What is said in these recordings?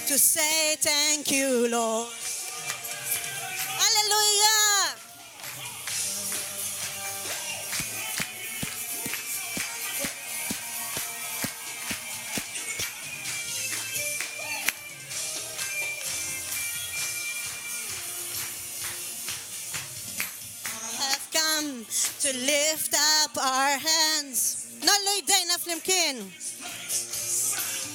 to say thank you, Lord. Hallelujah! Have come to lift up our hands. Ngħollu jdejna flimkien.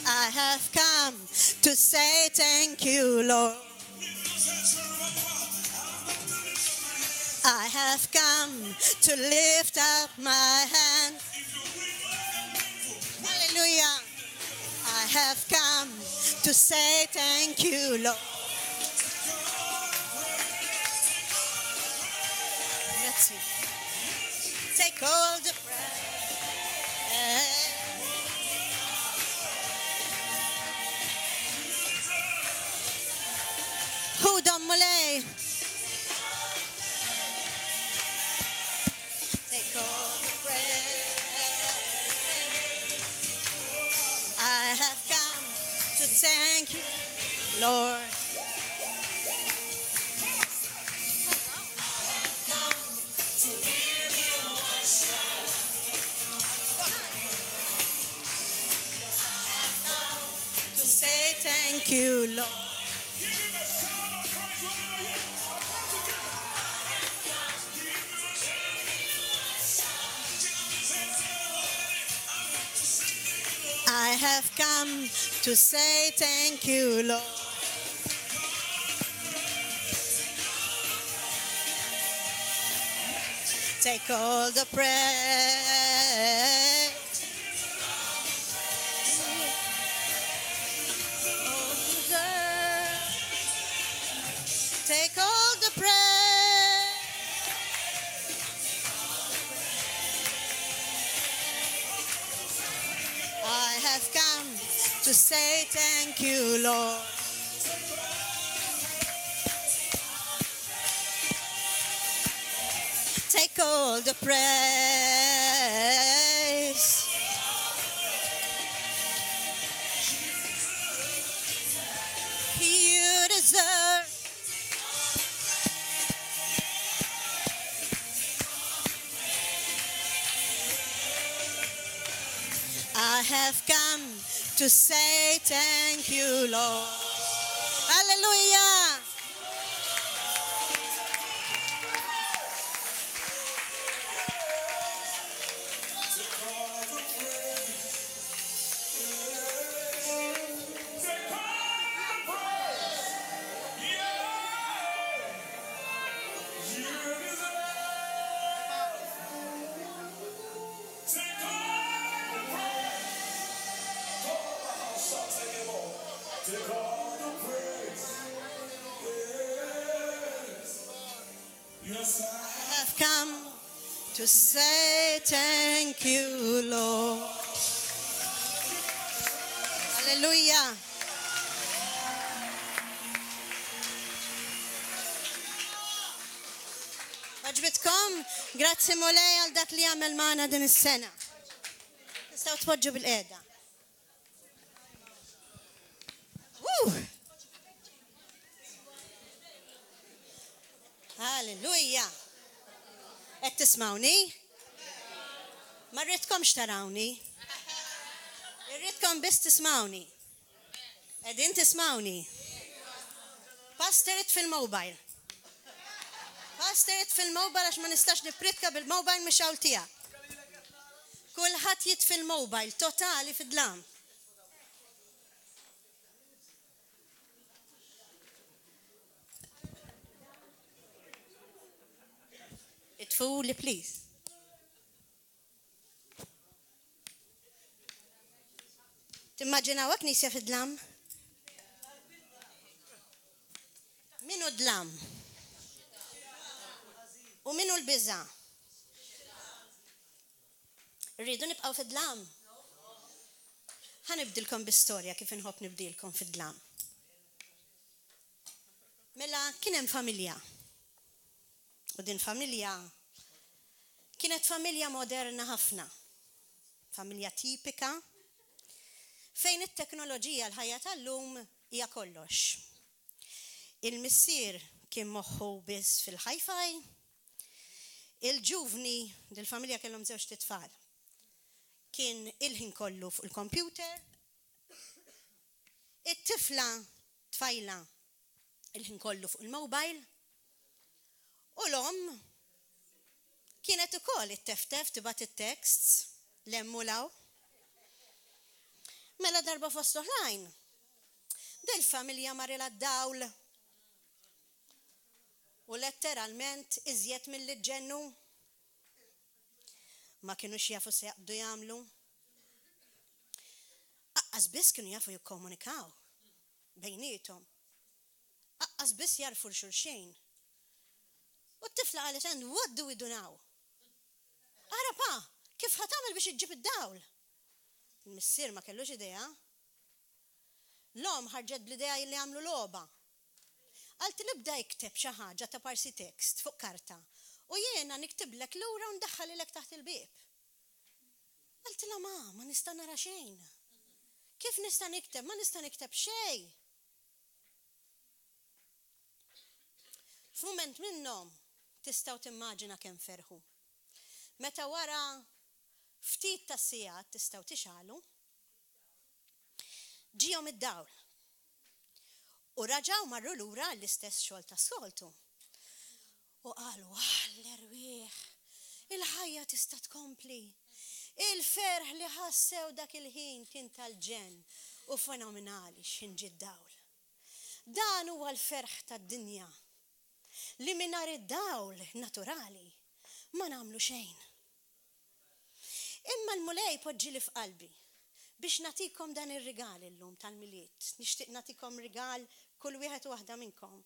I have come to say thank you, Lord. I have come to lift up my hand. Hallelujah. I have come to say thank you, Lord. Grazzi. Take all the praise. Ħudhom Mulej. Take all the praise. I have come to thank you, Lord. To say thank you, Lord. I have come to say thank you, Lord. Take all the praise. Take all the praise. I have come to say thank you, Lord. Take all the praise. You deserve. I have come to say thank you, Lord. Hallelujah. Take all the praise. Yes. Yes, I have come to say thank you, Lord. Hallelujah. Għoġbitkom, grazzi Mulej għal dak li għamel magħna din is-sena. Tistgħu tpoġġu bilqiegħda. Woo! Halleluja! Qed tismawni? Ma rridkomx tarawni. Irridkom biss tismawni. Qegħdin tismawni. Pastor itfi l-mobile. Pastor itfi l-mobile għax ma nistax nippritka bil-mobile mix-xawl tiegħek. Kulħadd jitfi l-mobile totali fid-dlam. Itfuli please. Timmaġinawha knisja fid-dlam? Min hu d-dlam? U min hu l-biża'? Rridu nibqgħu fid-dlam? Ħa nibdilkom bi storja kif inħobb nibdilkom fid-dlam. Mela kien hemm familja. U din familja kienet familja moderna ħafna. Familja tipika fejn it-teknoloġija l-ħajja tal-lum Hija kollox. Il-missier kien moħħu biss fil-hi-fi. Il-ġuvni, dil-familja kellhom żewġt itfal. Kien il-ħin kollu fuq il-computer. It-tifla, tfajla, il-ħin kollu fuq il-mobile. U l-omm kienet ukoll it-teftef tibgħat it-texts 'l hemm u 'l hawn. Mela darba fost oħrajn, dil-familja marilha d-dawl. U letteralment iżjed milli ġennu. Ma kienux jafu se jaqbdu jagħmlu. Aqqas biss kienu jafu jikkomunikaw bejniethom. Aqqas biss jagħrfu 'l xulxin. U t-tifla qalet, "And what do we do now?" Ara pa, kif ħa tagħmel biex iġġib id-dawl? Il-missier ma kellux idea. L-omm ħarġet bl-idea li għamlu logħba. Qaltlu ibda ikteb xi ħaġa ta' parsi text fuq karta u jiena niktiblek lura u ndaħħalilek taħt il-bieb. Qaltilha ma, ma nista' nara xejn. Kif nista' nikteb? Ma nista' nikteb xejn. F'mument minnhom tistgħu timmaġina kemm ferħu. Meta wara ftit ta' sigħat tistgħu tixgħelu, ġiehom id-dawl. U raġaw marru lura l-istess xogħol tas-soltu. U qalu, l-erwieħ, il-ħajja tista' tkompli. Il-ferħ li ħassew dak il-ħin kien tal-ġenn u fenomenali x'ħin ġie d-dawl. Dan huwa l-ferħ tad-dinja li mingħajr id-dawl naturali ma nagħmlu xejn. Imma l-Mulej poġġieli f'qalbi biex nagħtikom dan ir-rigal illum tal-Milied. Nixtieq nagħtikom rigal kull wieħed u waħda minnkom.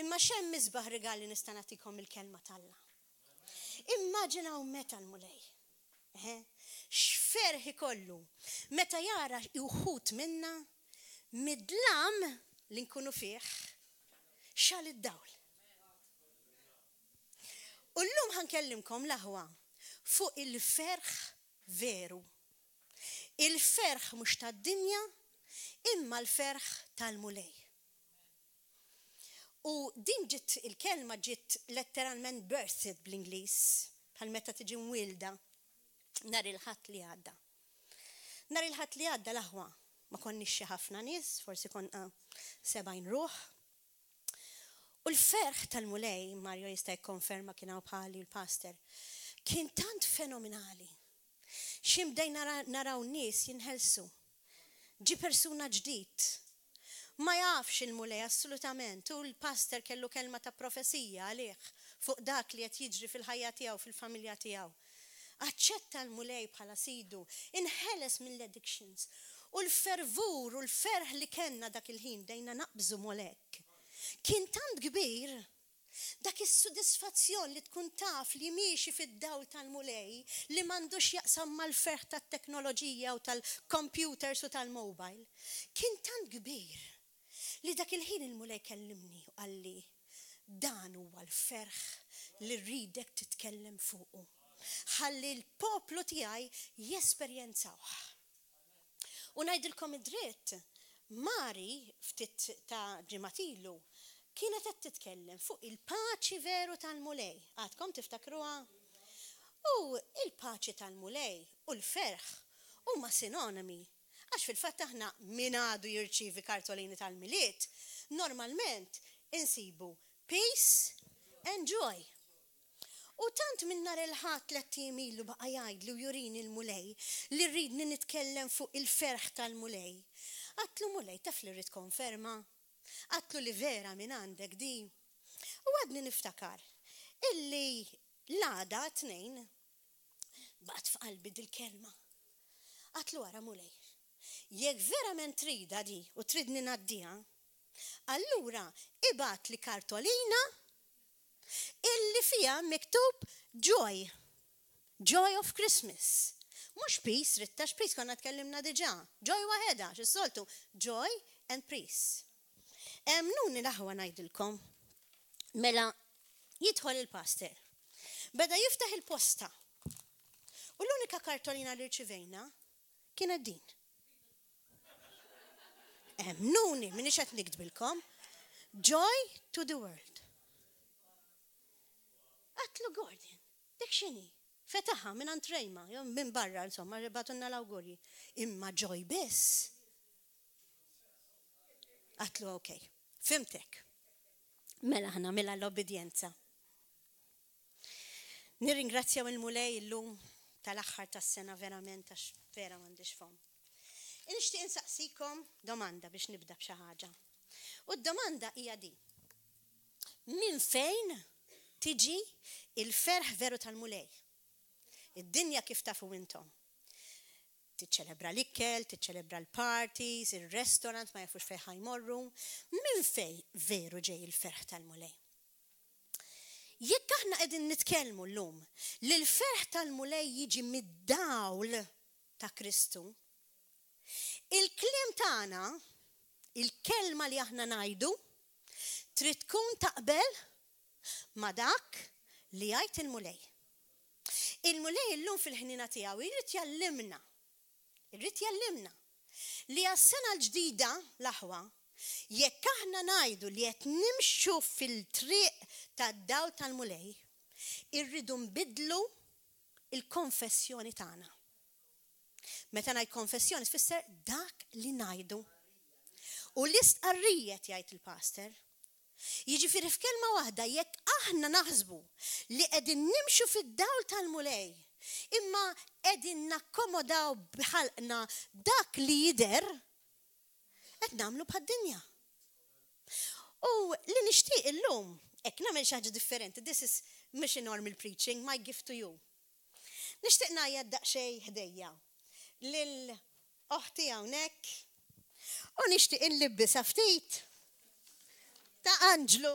Imma x'hemm isbaħ rigal li nista' nagħtikom il-kelma t'Alla. Immaġinaw meta l-Mulej. X'ferħ ikollu meta jara uħud minna mid-dlam li nkunu fih xegħel id-dawl. U llum ħa nkellimkom l-aħwa fuq il-ferħ veru. Il-ferħ mhux tad-dinja, imma l-ferħ tal-Mulej. U din ġiet il-kelma ġiet letteralment birthed bl-Ingliż, bħal meta tiġi mwilda nhar il-Ħadd li għadda. Nhar il-Ħadd li għadda l-aħwa ma konniex xi ħafna nies, forsi konna 70 ruħ. U l-ferħ tal-Mulej, Mario jista' jikkonferma kien hawn bħali l-pastor, kien tant fenomenali. X'ħin bdejna naraw nies jinħelsu. Ġie persuna ġdid. Ma jafx il-Mulej assolutament u l-pastor kellu kelma ta' profezija għalih fuq dak li qed jiġri fil-ħajja tiegħu, fil-familja tiegħu. Aċċetta l-Mulej bħala sidu, inħeles mill-addictions. U l-fervur u l-ferħ li kellna dak il-ħin bdejna naqbżu molek. Kien tant kbir dak is-sodisfazzjon li tkun taf li miexi fid-dawl tal-Mulej li m'għandux jaqsam mal-ferħ tat-teknoloġija u tal-computers u tal-mobile. Kien tant kbir li dak il-ħin il-Mulej kellimni u qalli dan huwa l-ferħ li rridek titkellem fuqu. Ħalli l-poplu tiegħi jesperjenzawh. U ngħidilkom id-dritt, Mari ftit ta' ġimgħat ilu kienet qed titkellem fuq il-paċi veru tal-Mulej. Għadkom tiftakruha? U il-paċi tal-Mulej u l-ferħ huma sinonimi. Għax fil-fatt aħna min għadu jirċivi kartolini tal-Milied, normalment insibu peace and joy. U tant minn nhar il-Ħadd 3 ijiem ilu baqa' jgħidli u jurini l-Mulej li rridni nitkellem fuq il-ferħ tal-Mulej. Għedtlu Mulej taf li rrid konferma? Għedtlu li vera minn għandek di. U għadni niftakar illi l-għada 2 baqgħet f'qalbi dil-kelma. Għedtlu ara Mulej, jekk verament trida di u tridni ngħaddiha, allura ibgħatli kartolina illi fija miktub joy. Joy of Christmas. Mhux peace, rittax peace, konna tkellimna diġà. Joy waħedha, xis-soltu. Joy and peace. Emmnuni l-aħwa ngħidilkom. Mela, jidħol il-pastor. Beda jiftaħ il-posta. U l-unika kartolina li rċivejna kienet din. Emmnuni, m'iniex qed nikdbilkom. Joy to the world. Għedtlu Gordon, dik x'inhi? Fetaħha minn Rejma, minn barra, insomma, bagħtulna l-awgurji. Imma joy biss. Għedtlu ok, fhimtek. Mela ħna, mela l-obbedjenza. Nirringrazzjaw il-Mulej illum tal-aħħar tas-sena verament għax vera m'għandix fom. Nixtieq insaqsikom domanda biex nibda b'xi ħaġa. U d-domanda hija di. Min fejn tiġi il-ferħ veru tal-Mulej? Id-dinja kif tafu intom. Tiċċelebra l-ikkel, tiċċelebra l-parties, il-restaurant, ma jafux fejn ħa jmorru. Min fejn veru ġej il-ferħ tal-Mulej? Jekk aħna qegħdin nitkellmu llum li l-ferħ tal-Mulej jiġi mid-dawl ta' Kristu, il-kliem tagħna, il-kelma li aħna ngħidu, trid tkun taqbel ma' dak li jgħid il-Mulej. Il-Mulej illum fil-ħnina tiegħu jrid jgħallimna, jrid jgħallimna li għas-sena l-ġdida l-aħwa, jekk aħna ngħidu li qed nimxu fil-triq tad-dawl tal-Mulej, irridu nbidlu il-konfessjoni tagħna. Meta ngħid konfessjoni tfisser dak li ngħidu. U l-istqarrijiet jgħid il-pastor. Jiġifieri f'kelma waħda jekk aħna naħsbu li qegħdin nimxu fid-dawl tal-Mulej, imma qegħdin nakkomodaw b'ħalqna dak li jidher, qed nagħmlu bħad-dinja. U li nixtieq illum, hekk nagħmel xi ħaġa differenti, this is mhux normal preaching, my gift to you. Nixtieq ngħajjat daqsxejn ħdejja lil oħti hawnhekk u nixtieq inlibbisha ftit ta' anġlu.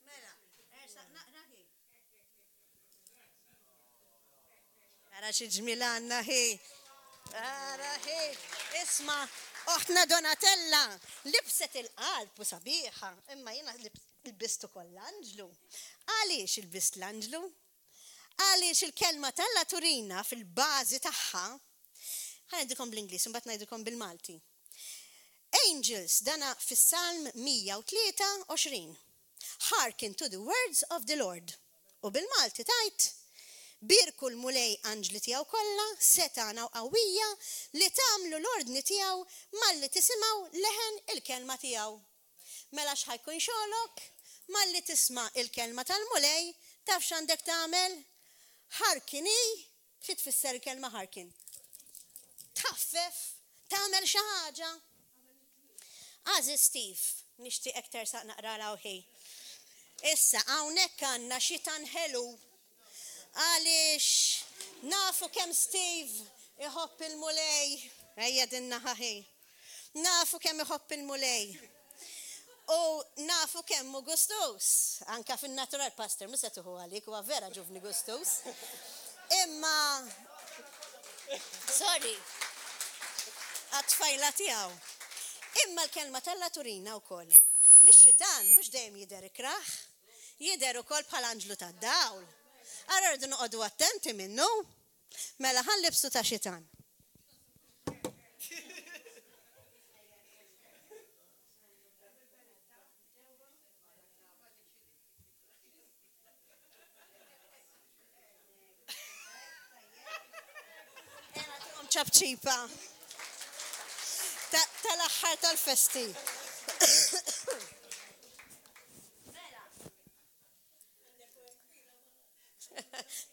Mela, ersaq naqra hi. Ara xi ġmiel għandna hi. Ara hi. Isma', oħtna Donatella libset il-qalb u sabiħa, imma jiena lbistu koll anġlu. Għaliex ilbist l-anġlu? Għaliex il-kelma t'Alla turina fil-bażi tagħha, ħa ngħidilkom bl-Ingliż, imbagħad ngħidilkom bil-Malti. Angels, dana fis-Salm 123. Hearken to the words of the Lord. U bil-Malti tgħid, Bierku l-Mulej anġli tiegħu kollha, setgħana u qawwija li tagħmlu l-ordni tiegħu malli tisimgħu leħen il-kelma tiegħu. Mela x'ħa jkun xogħlok? Malli tisma' il-kelma tal-Mulej, taf x'għandek tagħmel? Hearken hi, xi tfisser il-kelma hearken? Tħaffef, tagħmel xi ħaġa. Għażiż Steve, nixtieqek tersaq naqra l Issa, hawnhekk għandna xitan ħelu. Għaliex nafu kemm Steve iħobb il-Mulej. Ejja din naħaħi. Nafu kemm iħobb il-Mulej. U nafu kemm hu gustus. Anka fin-natural pastor, mhux se tuħu għalik, huwa vera ġuvni gustus. Imma, sorry, għat-tfajla tiegħu. Imma l-kelma t'Alla turina wkoll li x-xitan mhux dejjem jidher ikrah, jidher ukoll bħal anġlu tad-dawl. Ara rridu noqogħdu attenti minnu. Mela ħa nlibbsu ta' xitan. Ċapċipa tal-aħħar tal-festi. Mela.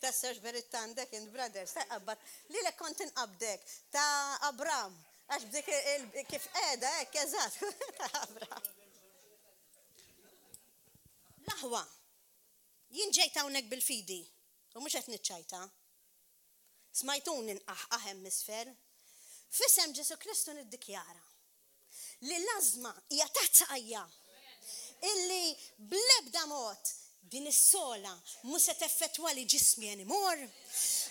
Tassewx beritta għandek int brothers, ta' qabbat. Li le kont inqabdek ta' Abram, għax b'dik kif qiegħda hekk eżatt ta' Abram. L-aħwa, jien ġejt hawnhekk bil-fidi u mhux qed niċċajta. Smajtuni nqaħqaħ hemm isfel. F'isem Ġesù Kristu niddikjara li l-ażma hija taħt saqajja. Illi bl-ebda mod din is-sola mhu se teffettwali ġismi anymore.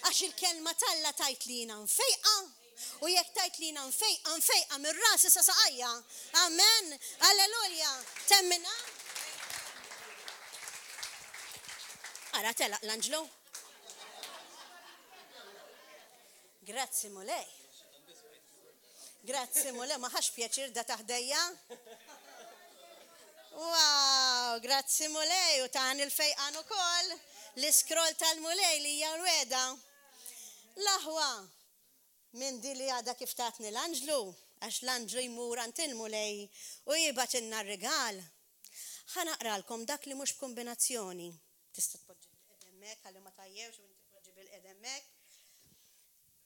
Għax il-kelma t'Alla tgħid li jiena mfejqa u jekk tgħid li jiena mfejqa, mfejqa minn rasi sa saqajja. Amen. Alleluja. Temmina? Ara telaq l-anġlu. Grazzi Mulej. Grazzi Mulej, ma ħax pjaċir da taħdejja. Wow, grazzi Mulej u tani l-fejqan ukoll l-iskrol tal-Mulej li hija l-wegħda. L-aħwa minn di li għadha kif tatni l-anġlu, għax l-anġlu jmur għand il-Mulej u jibgħatilna r-rigal. Ħa naqralkom dak li mhux b'kombinazzjoni. Tista' tpoġġi bil-qed hemmhekk ħalli ma tgħajjewx u inti poġġi bil-qed hemmhekk.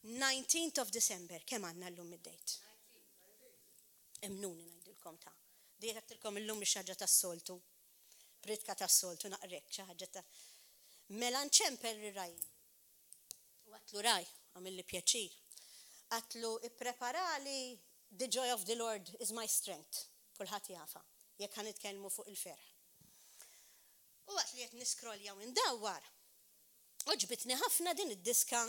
19th of December, kemm għandna llum id-date? Emmnuni ngħidilkom ta' Di għedtilkom illum mhix ħaġa tas-soltu. Priedka tas-soltu naqrek xi ħaġa ta' Mela nċempel lir-ragħaj. U għedtlu ragħaj, għamilli pjaċir. Għedtlu ippreparali The joy of the Lord is my strength. Kulħadd jafha, jekk ħa nitkellmu fuq il-ferħ. U waqt li qed niskrolja u ndawwar, għoġbitni ħafna din id-diska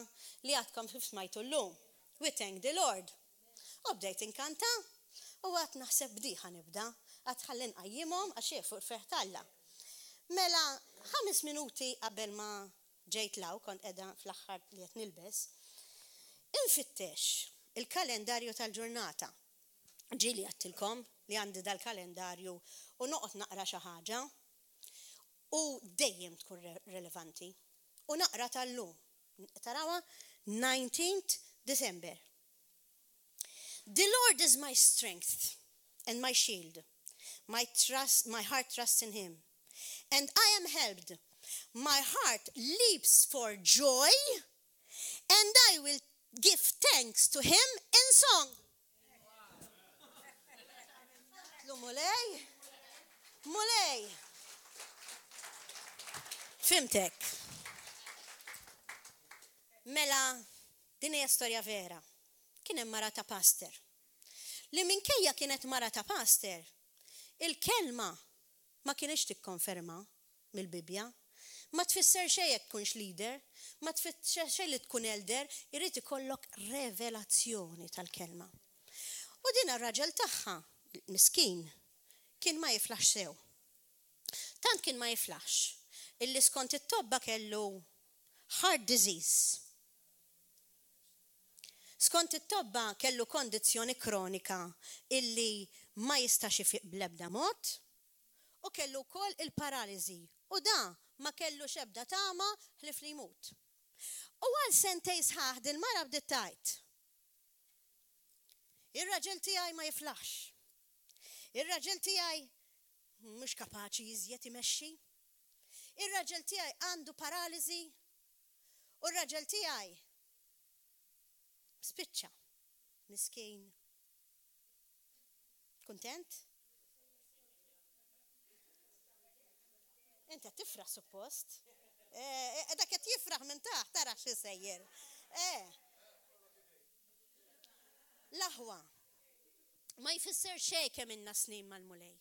li għadkom kif smajtu llum, We Thank the Lord. U bdejt inkanta u għad naħseb b'di ħa nibda, għad ħalli nqajjimhom għax hi fuq il-ferħ t'Alla. Mela ħames minuti qabel ma ġejt 'l hawn, kont qiegħda fl-aħħar li qed nilbes, infittex il-kalendarju tal-ġurnata. Ġieli għedtilkom li għandi dal-kalendarju u noqgħod naqra xi ħaġa u dejjem tkun relevanti. U naqra tal-lum. Tarawha 19th December. The Lord is my strength and my shield. My trust, my heart trusts in him. And I am helped. My heart leaps for joy and I will give thanks to him in song. Għedtlu Mulej, Mulej. Fhimtek. Mela, din hija storja vera. Kien hemm mara ta' pastor. Li minkejja kienet mara ta' pastor, il-kelma ma kienx tikkonferma mill-Bibbja. Ma tfisser xejn jekk tkunx leader, ma tfisser xejn li tkun elder, irid ikollok revelazzjoni tal-kelma. U din ar-raġel tagħha, miskin, kien ma jiflaħx sew. Tant kien ma jiflaħx illi skont it-tobba kellu heart disease. Skont it-tobba kellu kondizzjoni kronika illi ma jistax ifiq bl-ebda mod u kellu wkoll il-paralisi u da ma kellux ebda tama ħlief li jmut. U għal sentejn sħaħ dil-mara bdiet tgħid, Ir-raġel tiegħi ma jiflaħx. Ir-raġel tiegħi mhux kapaċi iżjed imexxi. Ir-raġel tiegħi għandu paralisi u r-raġel tiegħi spiċċa. Miskin. Kuntent? Inti qed tifraħ suppost. Eh, eh, dak qed jifraħ minn taħt, tara xi sejjer. Eh. L-aħwa, ma jfisser xejn kemm ilna snin mal-Mulej.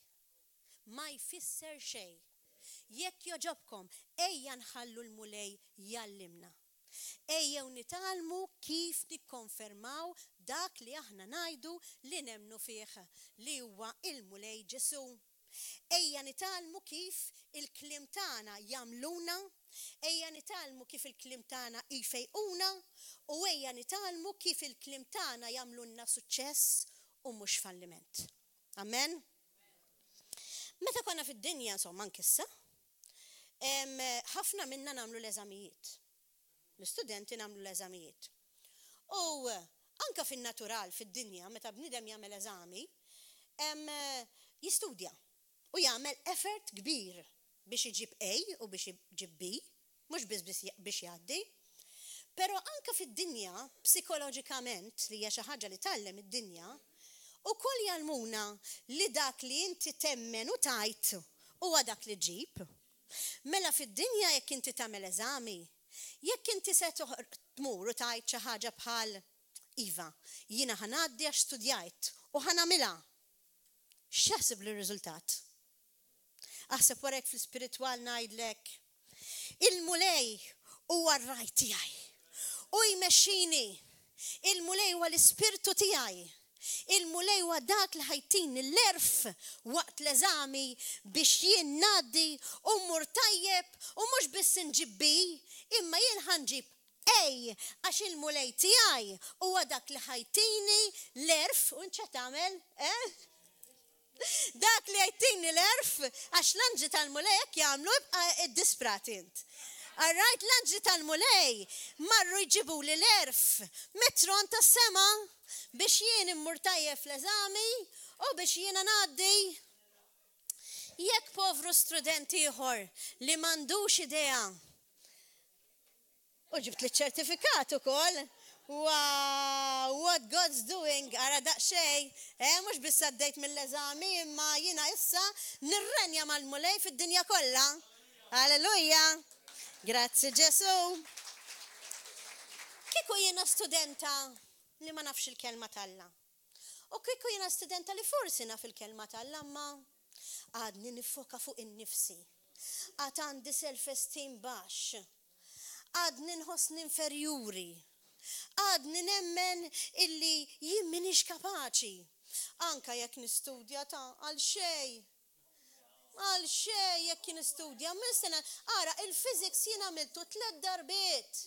Ma jfisser xejn. Jekk jogħġobkom, ejja nħallu l-Mulej jgħallimna. Ejjew nitgħallmu kif nikkonfermaw dak li aħna ngħidu li nemmnu fih, li huwa l-Mulej Ġesù. Ejja nitgħallmu kif il-kliem tagħna jagħmluna, ejja nitgħallmu kif il-kliem tagħna jfejquna, u ejja nitgħallmu kif il-kliem tagħna jagħmlulna suċċess u mhux falliment. Amen? Meta konna fid-dinja, insomma anke issa, ħafna minna nagħmlu l-eżamijiet. L-istudenti nagħmlu l-eżamijiet. U anke fin-natural, fid-dinja, meta bniedem jagħmel eżami, jistudja u jagħmel effort kbir biex iġib A u biex iġib B, mhux biss biex jgħaddi. Però anke fid-dinja, psikoloġikament, li hija xi ħaġa li tgħallem id-dinja, ukoll jgħallmuna li dak li inti temmen u tgħid huwa dak li ġġib. Mela fid-dinja jekk inti tagħmel eżami, jekk inti se tmur u tgħid xi ħaġa bħal, Iva, jiena ħa ngħaddi għax studjajt u ħa nagħmilha. X'taħseb li r-riżultat? Aħseb wara jekk fl-ispiritwal ngħidlek, Il-Mulej huwa r-ragħaj tiegħi u jmexxini. Il-Mulej huwa l-ispirtu tiegħi. Il-Mulej huwa dak li ħa jtini l-għerf waqt l-eżami biex jien ngħaddi u mmur tajjeb u mhux biss inġib B, imma jien ħa nġib A. Ej, għax il-Mulej tiegħi huwa dak li ħa jtini l-għerf, u int x'qed tagħmel, eh? Dak li jtini l-għerf, għax l-anġli tal-Mulej hekk jagħmlu, ibqa' iddisprat int. All right, l-anġli tal-Mulej marru jġibuli l-għerf mit-tron tas-sema biex jien immur tajjeb fl-eżami u biex jiena ngħaddi. Jekk povru strudent ieħor li m'għandux idea U ġibtli ċ-ċertifikat ukoll. Wow, what God's doing, ara daqsxejn, eh, mhux biss għaddejt mill-eżami imma jiena issa nirrenja mal-Mulej fid-dinja kollha. Alleluja! Grazzi Ġesù. Kieku jiena studenta li ma nafx il-kelma t'Alla. U kieku jiena studenta li forsi naf il-kelma t'Alla imma għadni niffoka fuq innifsi. Għad għandi self-esteem baxx. Għadni nħossni inferjuri. Għadni nemmen illi jien m'iniex kapaċi. Anke jekk nistudja ta' għal xejn. Għal xejn jekk nistudja. Minn sena, ara, il-physics jien għamiltu tlett darbiet.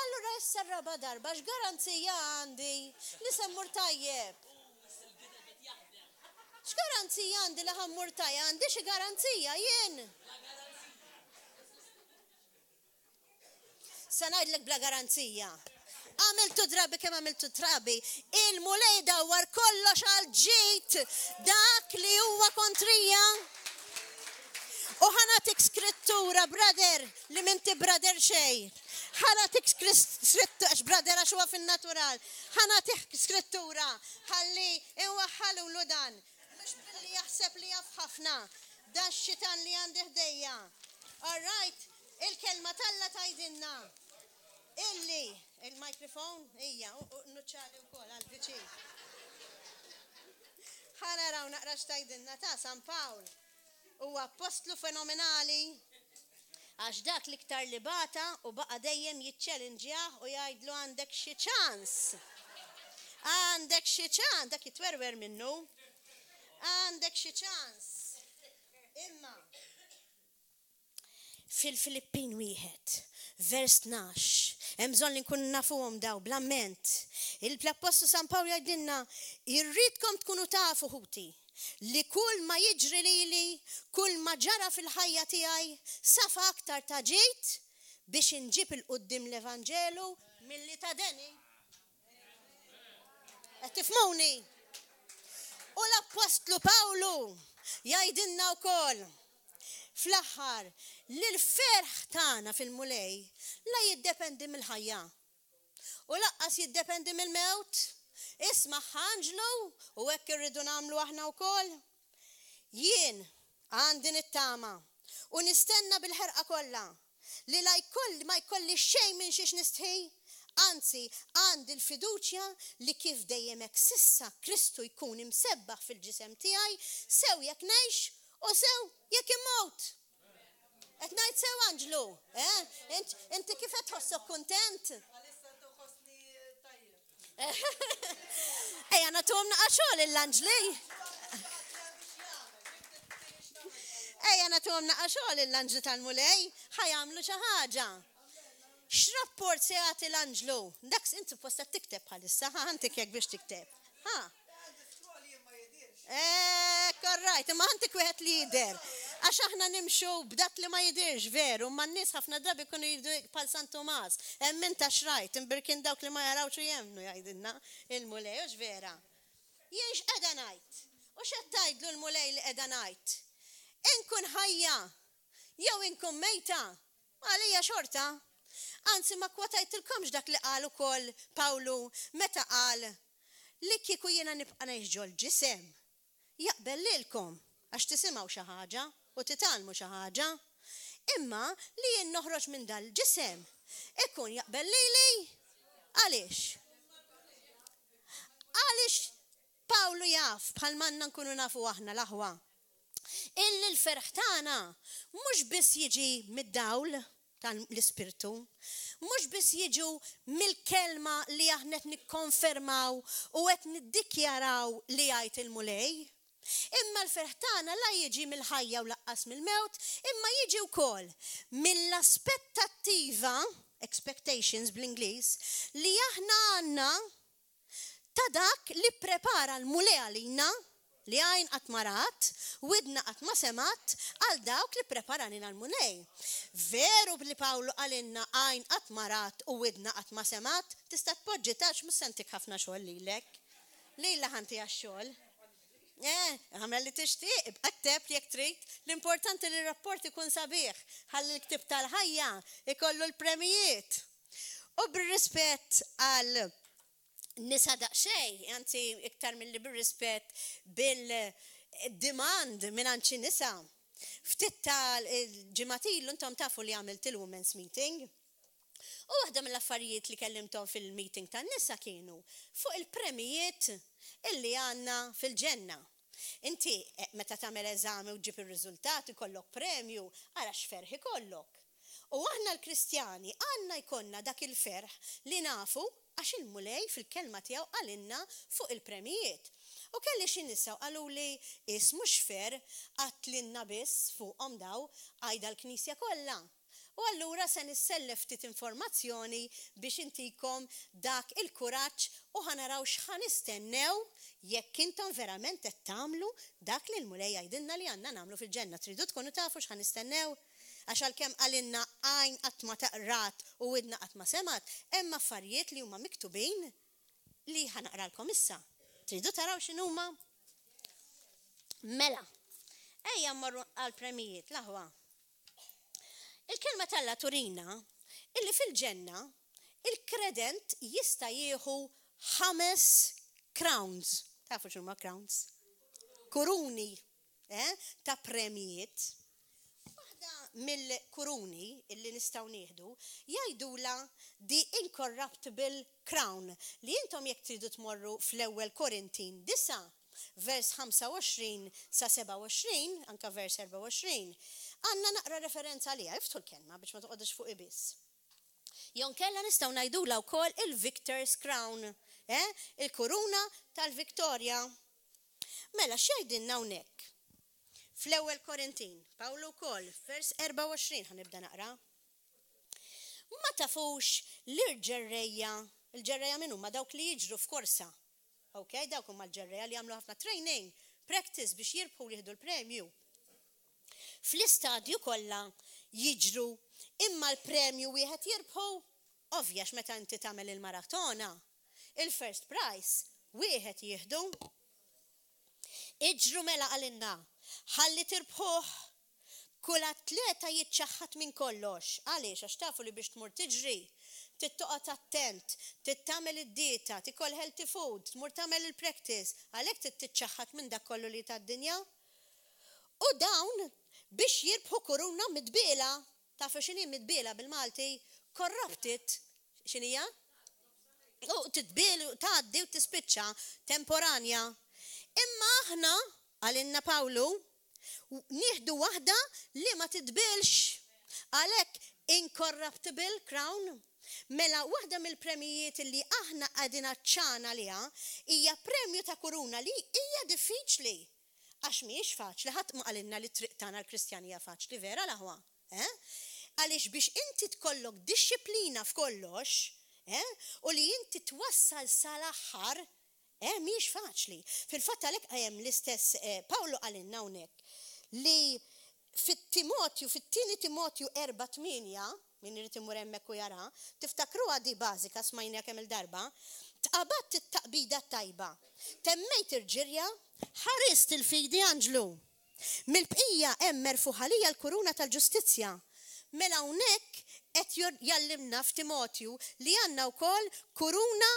Allura issa r-raba' darba x'garanzija għandi li se mmur tajjeb? X'garanzija għandi li ħa mmur tajjeb? Għandi xi garanzija jien? Se ngħidlek bla garanzija. Għamiltu drabi kemm għamiltu drabi, il-Mulej dawwar kollox għal ġid dak li huwa kontrija. U ħa nagħtik skrittura, brother, li m'inti brother xejn. Ħa nagħtik skrittura, għax brother għax huwa fin-natural. Ħa nagħtih skrittura ħalli inwaħħalulu dan. Mhux billi jaħseb li jaf ħafna. Dan x-xitan li għandi ħdejja. All right, il-kelma t'Alla tgħidilna illi il-microphone hija u nuċċali wkoll għall-viċin. Ħa naraw naqra x'tgħidilna ta' San Pawl. Huwa appostlu fenomenali għax dak l-iktar li bata u baqa' dejjem jiċċelinġjah u jgħidlu għandek xi ċans. Għandek xi ċans, dak jitwerwer minnu. Għandek xi ċans. Imma fil-Filippin wieħed, vers 12, hemm bżonn li nkunu nafuhom daw bl-amment. Il-Appostlu San Pawl jgħidilna, irridkom tkunu tafu ħuti, li kull ma jiġri lili, kull ma ġara fil-ħajja tiegħi, safa aktar ta' ġid biex inġib 'il quddiem l-Evanġelu milli ta' deni. Qed tifhmuni? U l-Appostlu Pawlu jgħidilna wkoll fl-aħħar li l-ferħ tagħna fil-Mulej la jiddependi mill-ħajja u lanqas jiddependi mill-mewt. Isma' Anġlu u hekk irridu nagħmlu aħna wkoll. Jien għandi nittama u nistenna bil-ħerqa kollha li la jkolli ma jkolli xejn minn xiex nistħi, anzi għandi l-fiduċja li kif dejjem hekk s'issa Kristu jkun imsebbaħ fil-ġisem tiegħi, sew jekk ngħix u sew jekk immut. Qed ngħid sew Anġlu, eh? Inti kif qed tħossok kuntent? Għalissa nħossni tajjeb. Ejja nagħtuhom naqa' xogħol lill-anġli. Ejja nagħtuhom naqa' xogħol lill-anġli tal-Mulej, ħa jagħmlu xi ħaġa. X'rapport se jagħti l-anġlu? Dak int suppost qed tikteb bħalissa, ħa ħantik jekk biex tikteb. Ha. Ek, all right, imma ħantik wieħed li jidher. Għax aħna nimxu b'dak li ma jidirx veru, ma n-nies ħafna drabi jkunu jridu bħal San Tumas. Hemm int għax rajt, imbirkin dawk li ma jarawx u jemmnu jgħidilna il-Mulej, hux vera? Jien x'qiegħda ngħid? U x'qed tgħidlu l-Mulej li qiegħda ngħid? Inkun ħajja jew inkun mejta, għalija xorta. Anzi ma kkwotajtilkomx dak li qal ukoll Pawlu meta qal li kieku jiena nibqa' ngħix ġol-ġisem, jaqbel lilkom għax tisimgħu xi ħaġa u titgħallmu xi ħaġa, imma li jien noħroġ minn dal-ġisem ikun jaqbel lili. Għaliex? Għaliex Pawlu jaf, bħalma għandna nkunu nafu aħna l-aħwa, illi l-ferħ tagħna mhux biss jiġi mid-dawl tal-Ispirtu, mhux biss jiġu mill-kelma li aħna qed nikkonfermaw u qed niddikjaraw li jgħid il-Mulej, imma l-ferħ tagħna la jiġi mill-ħajja u lanqas mill-mewt, imma jiġi wkoll mill-aspettattiva. expectations bl-Ingliż, li aħna għandna ta' dak li pprepara l-Mulej għalina, li għajn qatt ma rat, widna qatt ma semgħet, għal dawk li pprepara għalina l-Mulej. Veru li Pawlu qalilna għajn qatt ma rat u widna qatt ma semgħet? Tista' tpoġġi tax mhux se ntik ħafna xogħol lilek. Lilha ħa ntiha x-xogħol. Eh, agħmel li tixtieq, ibqa' kteb jekk trid. L-importanti li r-rapport ikun sabiħ, ħalli l-ktieb tal-ħajja ikollu l-premijiet. U bir-rispett għal nisa daqsxejn, anzi iktar milli bir-rispett bil-demand mingħand xi nisa. Ftit tal-ġimgħat ilu intom tafu li għamilt il-women's meeting. U waħda mill-affarijiet li kellimthom fil-meeting tan-nisa kienu fuq il-premijiet illi għandna fil-ġenna. Inti meta tagħmel eżami u ġġib ir-riżultat ikollok premju, ara x'ferħ ikollok. U aħna l-Kristjani għandna jkollna dak il-ferħ li nafu għax il-Mulej fil-Kelma tiegħu qalilna fuq il-premijiet. U kelli xi nisa u qaluli is mhux fair għadtlilna biss fuqhom daw, għidha l-Knisja kollha. U allura se nissellef ftit informazzjoni biex intikom dak il-kuraġġ u ħa naraw x'ħa nistennew jekk intom verament qed tagħmlu dak li l-Mulej jgħidilna li għandna nagħmlu fil-ġenna. Tridu tkunu tafu x'ħa nistennew? Għax għalkemm qalilna għajn qatt ma rat u widna qatt ma semgħet, hemm affarijiet li huma miktubin li ħa naqralkom issa. Tridu taraw x'inhuma? Mela, ejja mmorru għall-premijiet, l-aħwa. Il-Kelma t'Alla turina illi fil-ġenna il-kredent jista' jieħu ħames crowns. Tafu x'huma crowns? Kuruni, eh, ta' premijiet. Waħda mill-kuruni illi nistgħu nieħdu jgħidulha the incorruptible crown li intom jekk tridu tmorru fl-Ewwel Korintin 9 vers 25 sa 27, anke vers 24, għandna naqra referenza għaliha, iftħu l-kelma biex ma toqgħodux fuqi biss. Jew inkella nistgħu ngħidulha wkoll il-Victor's Crown, eh? Il-kuruna tal-Victoria. Mela x'jgħidilna hawnhekk? Fl-Ewwel Korintin, Pawlu wkoll, vers 24 ħa nibda naqra. Ma tafux li l-ġerrejja, il-ġerrejja min huma? Dawk li jiġru f'korsa. Ok, dawk huma l-ġerrejja li jagħmlu ħafna training, practice biex jirbħu u jieħdu l-premju. Fl-istadju kollha jiġru imma l-premju wieħed jirbħu? Ovvja għax meta inti tagħmel il-maratona, il-first prize wieħed jieħdu. Iġru mela qalilna, ħalli tirbħuh. Kull atleta jiċċaħħad minn kollox. Għaliex? Għax tafu li biex tmur tiġri, trid toqgħod attent, trid tagħmel id-dieta, tikol healthy food, tmur tagħmel il-practice, għalhekk trid tiċċaħħad minn dak kollu li tad-dinja. U dawn biex jirbħu kuruna mitbiela, tafu x'inhi mitbiela bil-Malti? Corrupted. X'inhija? U titbiel u tgħaddi u tispiċċa, temporanja. Imma aħna, qalilna Pawlu, Nieħdu waħda li ma titbielx. Għalhekk incorruptible crown. Mela waħda mill-premjijiet li aħna qegħdin għatxan għaliha hija premju ta' kuruna li hija diffiċli. Għax mhijiex faċli, ħadd ma qalilna li t-triq tagħna l-Kristjani hija faċli, vera l-aħwa? Eh? Għaliex biex inti tkollok dixxiplina f'kollox, eh, u li inti twassal sal-aħħar, Eh, mhijiex faċli. Fil-fatt għalhekk hemm l-istess Pawlu qalilna hawnhekk li fit-Timotju, fit-tieni Timotju 4:8, min irid imur hemmhekk u jara, tiftakruha di bażika smajniha kemm-il darba, tqabadt it-taqbida t-tajba, temmejt il-ġirja, ħarist il-fidi anġlu. Mill-bqija hemm merfugħ għalija l-kuruna tal-ġustizzja. Mela hawnhekk qed jgħallimna f'Timotju li għandna wkoll kuruna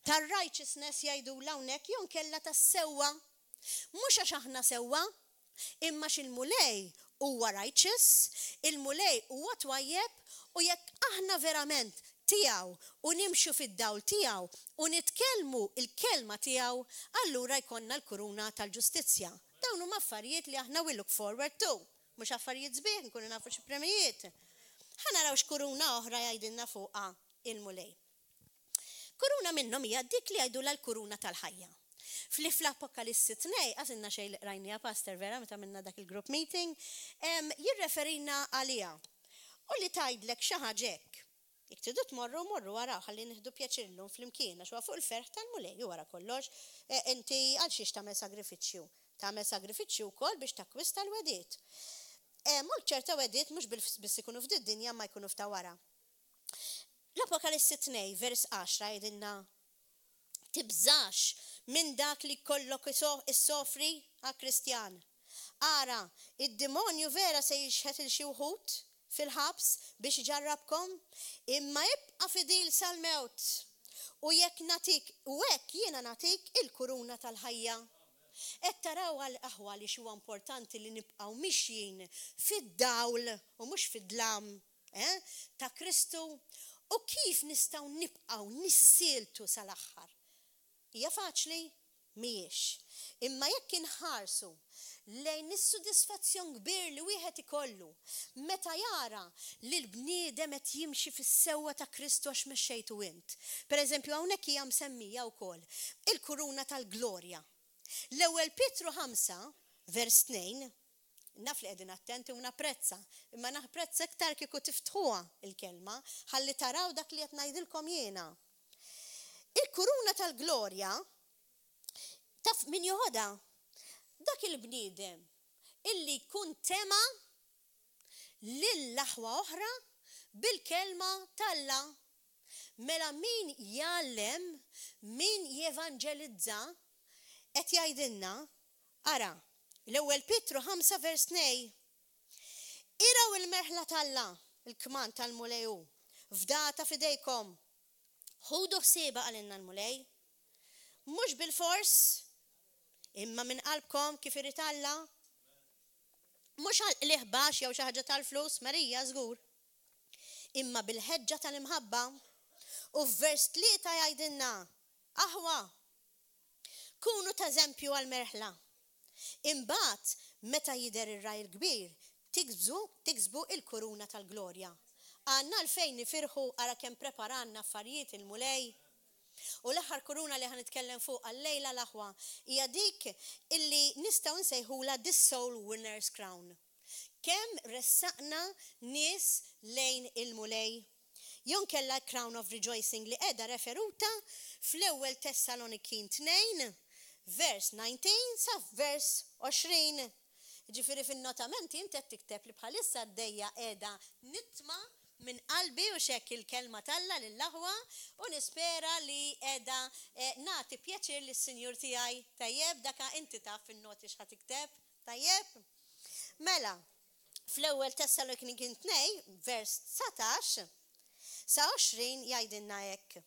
tar-righteousness jgħidulha hawnhekk jew inkella tas-sewwa. Mhux għax aħna sewwa, imma għax il-Mulej huwa righteous, il-Mulej huwa twajjeb u jekk aħna verament tiegħu u nimxu fid-dawl tiegħu u nitkellmu l-kelma tiegħu, allura jkollna l-kuruna tal-ġustizzja. Dawn huma affarijiet li aħna we look forward to. Mhux affarijiet sbieħ nkunu nafu xi premijiet. Ħa naraw x'kuruna oħra jgħidilna fuqha il-Mulej. Kuruna minnhom hija dik li jgħidulha l-kuruna tal-ħajja. Fli fl-Apokalissi 2, għażilna xejn li qrajniha Pastor vera meta għamilna dak il-group meeting, jirreferina għaliha. U li tgħidlek xi ħaġa hekk. Jekk tridu tmorru, morru araw ħalli nieħdu pjaċir illum flimkien għax huwa fuq il-ferħ tal-Mulej u wara kollox inti għal xiex tagħmel sagrifiċċju? Tagħmel sagrifiċċju wkoll biex takkwista l-wegħdiet. U ċerta wegħdiet mhux biss ikunu f'did-dinja imma jkunu f'ta' wara. L-Apokalissi 2 vers 10 jgħidilna Tibżax minn dak li jkollok issofri, a Kristjan. Ara, id-dimonju vera se jixħet 'il xi wħud fil-ħabs biex iġarrabkom, imma ibqa' fidil sal-mewt, u jekk nagħtik, u hekk jiena nagħtik il-kuruna tal-ħajja. Qed taraw għal aħwa għaliex huwa importanti li nibqgħu mixjin fid-dawl u mhux fid-dlam, eh, ta' Kristu, u kif nistgħu nibqgħu nissieltu sal-aħħar? Hija faċli? Mhijiex. Imma jekk inħarsu lejn is-sodisfazzjon kbir li wieħed ikollu meta jara li l-bniedem qed jimxi fis-sewwa ta' Kristu għax mexxejtu int. Per eżempju, hawnhekk hija msemmija wkoll il-kuruna tal-glorja. L-Ewwel Pietru 5, vers 2, naf li qegħdin attenti u napprezza, imma napprezza iktar kieku tiftħuha l-kelma ħalli taraw dak li qed ngħidilkom jiena. Il-kuruna tal-glorja taf min joħodha? Dak il-bniedem illi jkun tema' lill-aħwa oħra bil-kelma t'Alla. Mela min jgħallem, min jevanġelizza, qed jgħidilna, ara, l-Ewwel Pietru 5 vers 2, Irgħu il-merħla t'Alla, il-kmand tal-Mulej hu, fdata f'idejkom, Ħudu ħsiebha, qalilna l-Mulej. Mhux bilfors, imma minn qalbkom kif irid Alla. Mhux għal qligħ baxx jew xi ħaġa tal-flus, Marija, żgur. Imma bil-ħeġġa tal-imħabba. U f'vers 3 jgħidilna, Aħwa, kunu t'eżempju għall-merħla. Imbagħad, meta jidher ir-Ragħaj il-Kbir, tiksbu, tiksbu l-kuruna tal-glorja. Għandna għalfejn nifirħu, ara kemm preparalna affarijiet il-Mulej! U l-aħħar kuruna li ħa nitkellem fuqha llejla l-aħwa hija dik illi nistgħu nsejħulha the soul winner's crown. Kemm ressaqna nies lejn il-Mulej? Jew inkella l-crown of rejoicing li qiegħda referuta fl-Ewwel Tessalonikin 2, vers 19 sa vers 20. Jiġifieri fin-notamenti int qed tikteb li bħalissa għaddejja qiegħda nitma' minn qalbi u x'hekk il-Kelma t'Alla lill-aħwa u nispera li qiegħda nagħti pjaċir lis-Sinjur tiegħi. Tajjeb, daka inti taf fin-noti x'ħa tikteb. Tajjeb? Mela, fl-Ewwel Tessalonikin 2, vers 19 sa 20 jgħidilna hekk,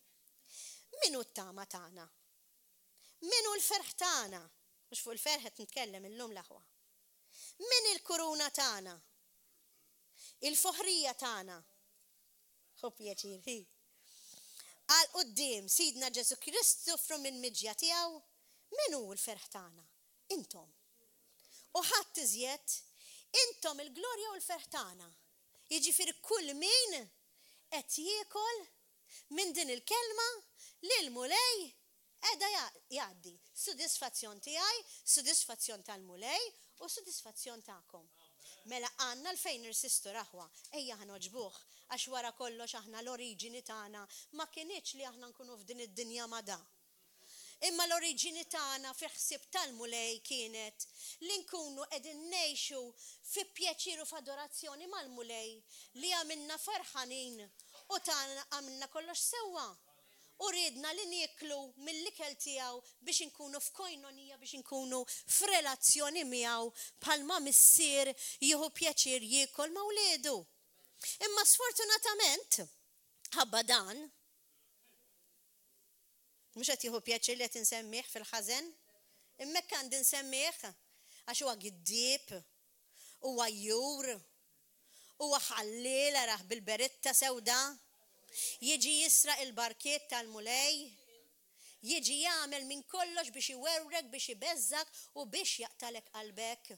Min hu t-tama tagħna? Min hu l-ferħ tagħna? Mhux fuq il-ferħ qed nitkellem illum l-aħwa. Min hi l-kuruna tagħna? Il-foħrija tagħna. Ħu pjaċir, hi. Għal quddiem Sidna Ġesù Kristu fru minn miġja tiegħu, min hu l-ferħ tagħna? Intom. U ħadd iżjed. Intom il-glorja u l-ferħ tagħna. Jiġifieri kull min qed jiekol minn din il-kelma li l-Mulej qiegħda jgħaddi. Sodisfazzjon tiegħi, sodisfazzjon tal-Mulej u sodisfazzjon tagħkom. Mela għandna għalfejn nirsistu l-aħwa, ejja ħa nogħġbuh, għax wara kollox aħna l-oriġini tagħna ma kinitx li aħna nkunu f'din id-dinja ma' da. Imma l-oriġini tagħna fil-ħsieb tal-Mulej kienet li nkunu qegħdin ngħixu fi pjaċir u f'adorazzjoni mal-Mulej li għamilna ferħanin u tana għamilna kollox sewwa u riedna li nieklu mill-ikel tiegħu biex inkunu f'koinonija biex inkunu f'relazzjoni miegħu bħalma missier jieħu pjaċir jiekol ma' wliedu. Imma sfortunatament ħabba dan, Mhux qed jieħu pjaċir li qed insemmih fil-ħażen. Imma hekk għandi nsemmih għax huwa giddieb, huwa għajjur, huwa ħalliel arah bil-beritta sewda, jiġi jisraq il-barkiet tal-Mulej, jiġi jagħmel minn kollox biex iwerwrek, biex ibeżżgħek u biex jaqtagħlek qalbek.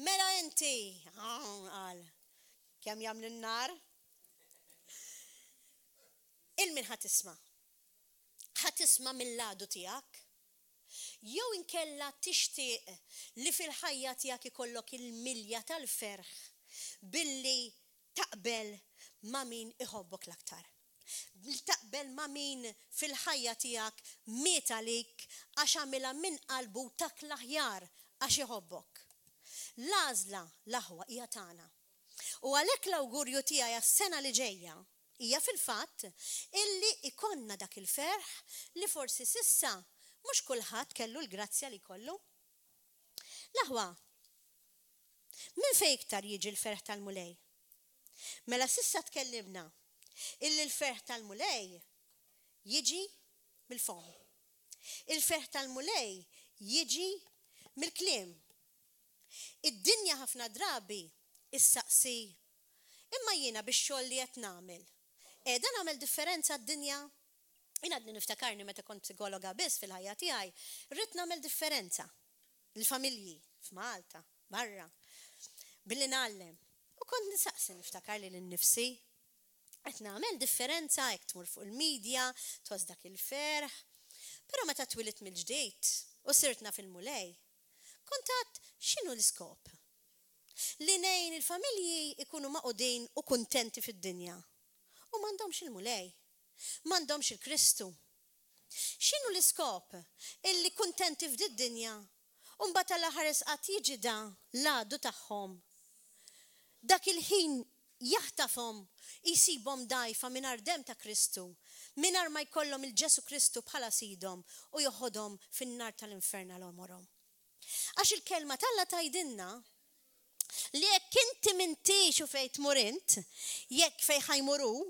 Mela inti, qal, kemm jagħmel in-nar? Il min ħa tisma'? Ħa tisma' mill-għadu tiegħek? Jew inkella tixtieq li fil-ħajja tiegħek ikollok il-milja tal-ferħ billi taqbel ma' min iħobbok l-aktar. Li taqbel ma' min fil-ħajja tiegħek miet għalik għax għamilha minn qalbu u tak l-aħjar għax iħobbok. L-għażla, l-aħwa, hija tagħna. U għalhekk l-awgurju tiegħi għas-sena li ġejja hija fil-fatt illi jkollna dak il-ferħ li forsi s'issa mhux kulħadd kellu l-grazzja li jkollu. L-aħwa, minn fejn iktar jiġi l-ferħ tal-Mulej? Mela s'issa tkellimna illi l-ferħ tal-Mulej jiġi mill-fomm. Il-ferħ tal-Mulej jiġi mill-kliem. Id-dinja ħafna drabi issaqsi, Imma jiena bix-xogħol li qed nagħmel, qiegħda nagħmel differenza għad-dinja? Jien għadni niftakarni meta kont psikologa biss fil-ħajja tiegħi, ridt nagħmel differenza lill-familji f'Malta, barra, billi ngħallem. U kont nsaqsi niftakar lili nnifsi, Qed nagħmel differenza hekk tmur fuq il-media, tħoss dak il-ferħ. Però meta twilidt mill-ġdid u sirt naf il-Mulej, kont għedt x'inhu l-iskop? Li ngħin il-familji jkunu magħqudin u kuntenti fid-dinja u m'għandhomx il-Mulej, m'għandhomx il-Kristu. X'inhu l-iskop illi kuntenti f'did-dinja u mbagħad Alla ħares qatt jiġi da l-għadu tagħhom dak il-ħin jaħtafhom jsibhom dgħajfa mingħajr demm ta' Kristu, mingħajr ma jkollhom 'il Ġesù Kristu bħala Sidhom u joħodhom fin-nar tal-infern għal għomorhom. Għax il-Kelma t'Alla tgħidilna li jekk inti m'intix u fejn tmur int, jekk fejn ħa jmur hu,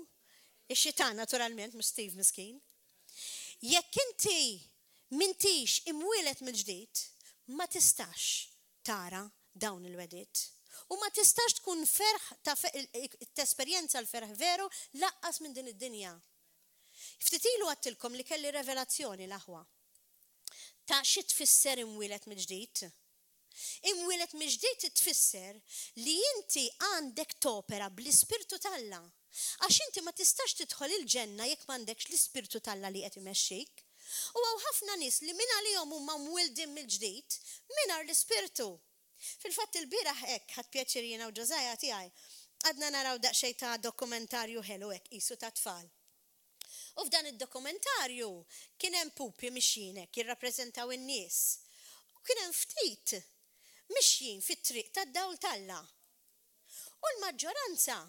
ix-xitan naturalment, mhux Steve miskin, jekk inti m'intix imwieled mill-ġdid, ma tistax tara dawn il-wegħdiet. U ma tistax tkun ferħ ta' tesperjenza l-ferħ veru lanqas minn din id-dinja. Ftit ilu għadtilkom li kelli revelazzjoni l-aħwa ta' xi tfisser imwieled mill-ġdid. Imwieled mill-ġdid tfisser li inti għandek topera bl-Ispirtu t'Alla. Għax inti ma tistax tidħol il-ġenna jekk m'għandekx l-Ispirtu t'Alla li qed imexxik. U hawn ħafna nies li mingħalihom huma mwildin mill-ġdid mingħajr l-Ispirtu. Fil-fatt ilbieraħ hekk ħadt pjaċir jiena u Josiah tiegħi qgħadna naraw daqsxejn ta' dokumentarju ħelu hekk qisu tat-tfal. U f'dan id-dokumentarju kien hemm pupi mixjin hekk jirrappreżentaw in-nies. U kien hemm ftit mixjin fit-triq tad-dawl t'Alla. U l-maġġoranza,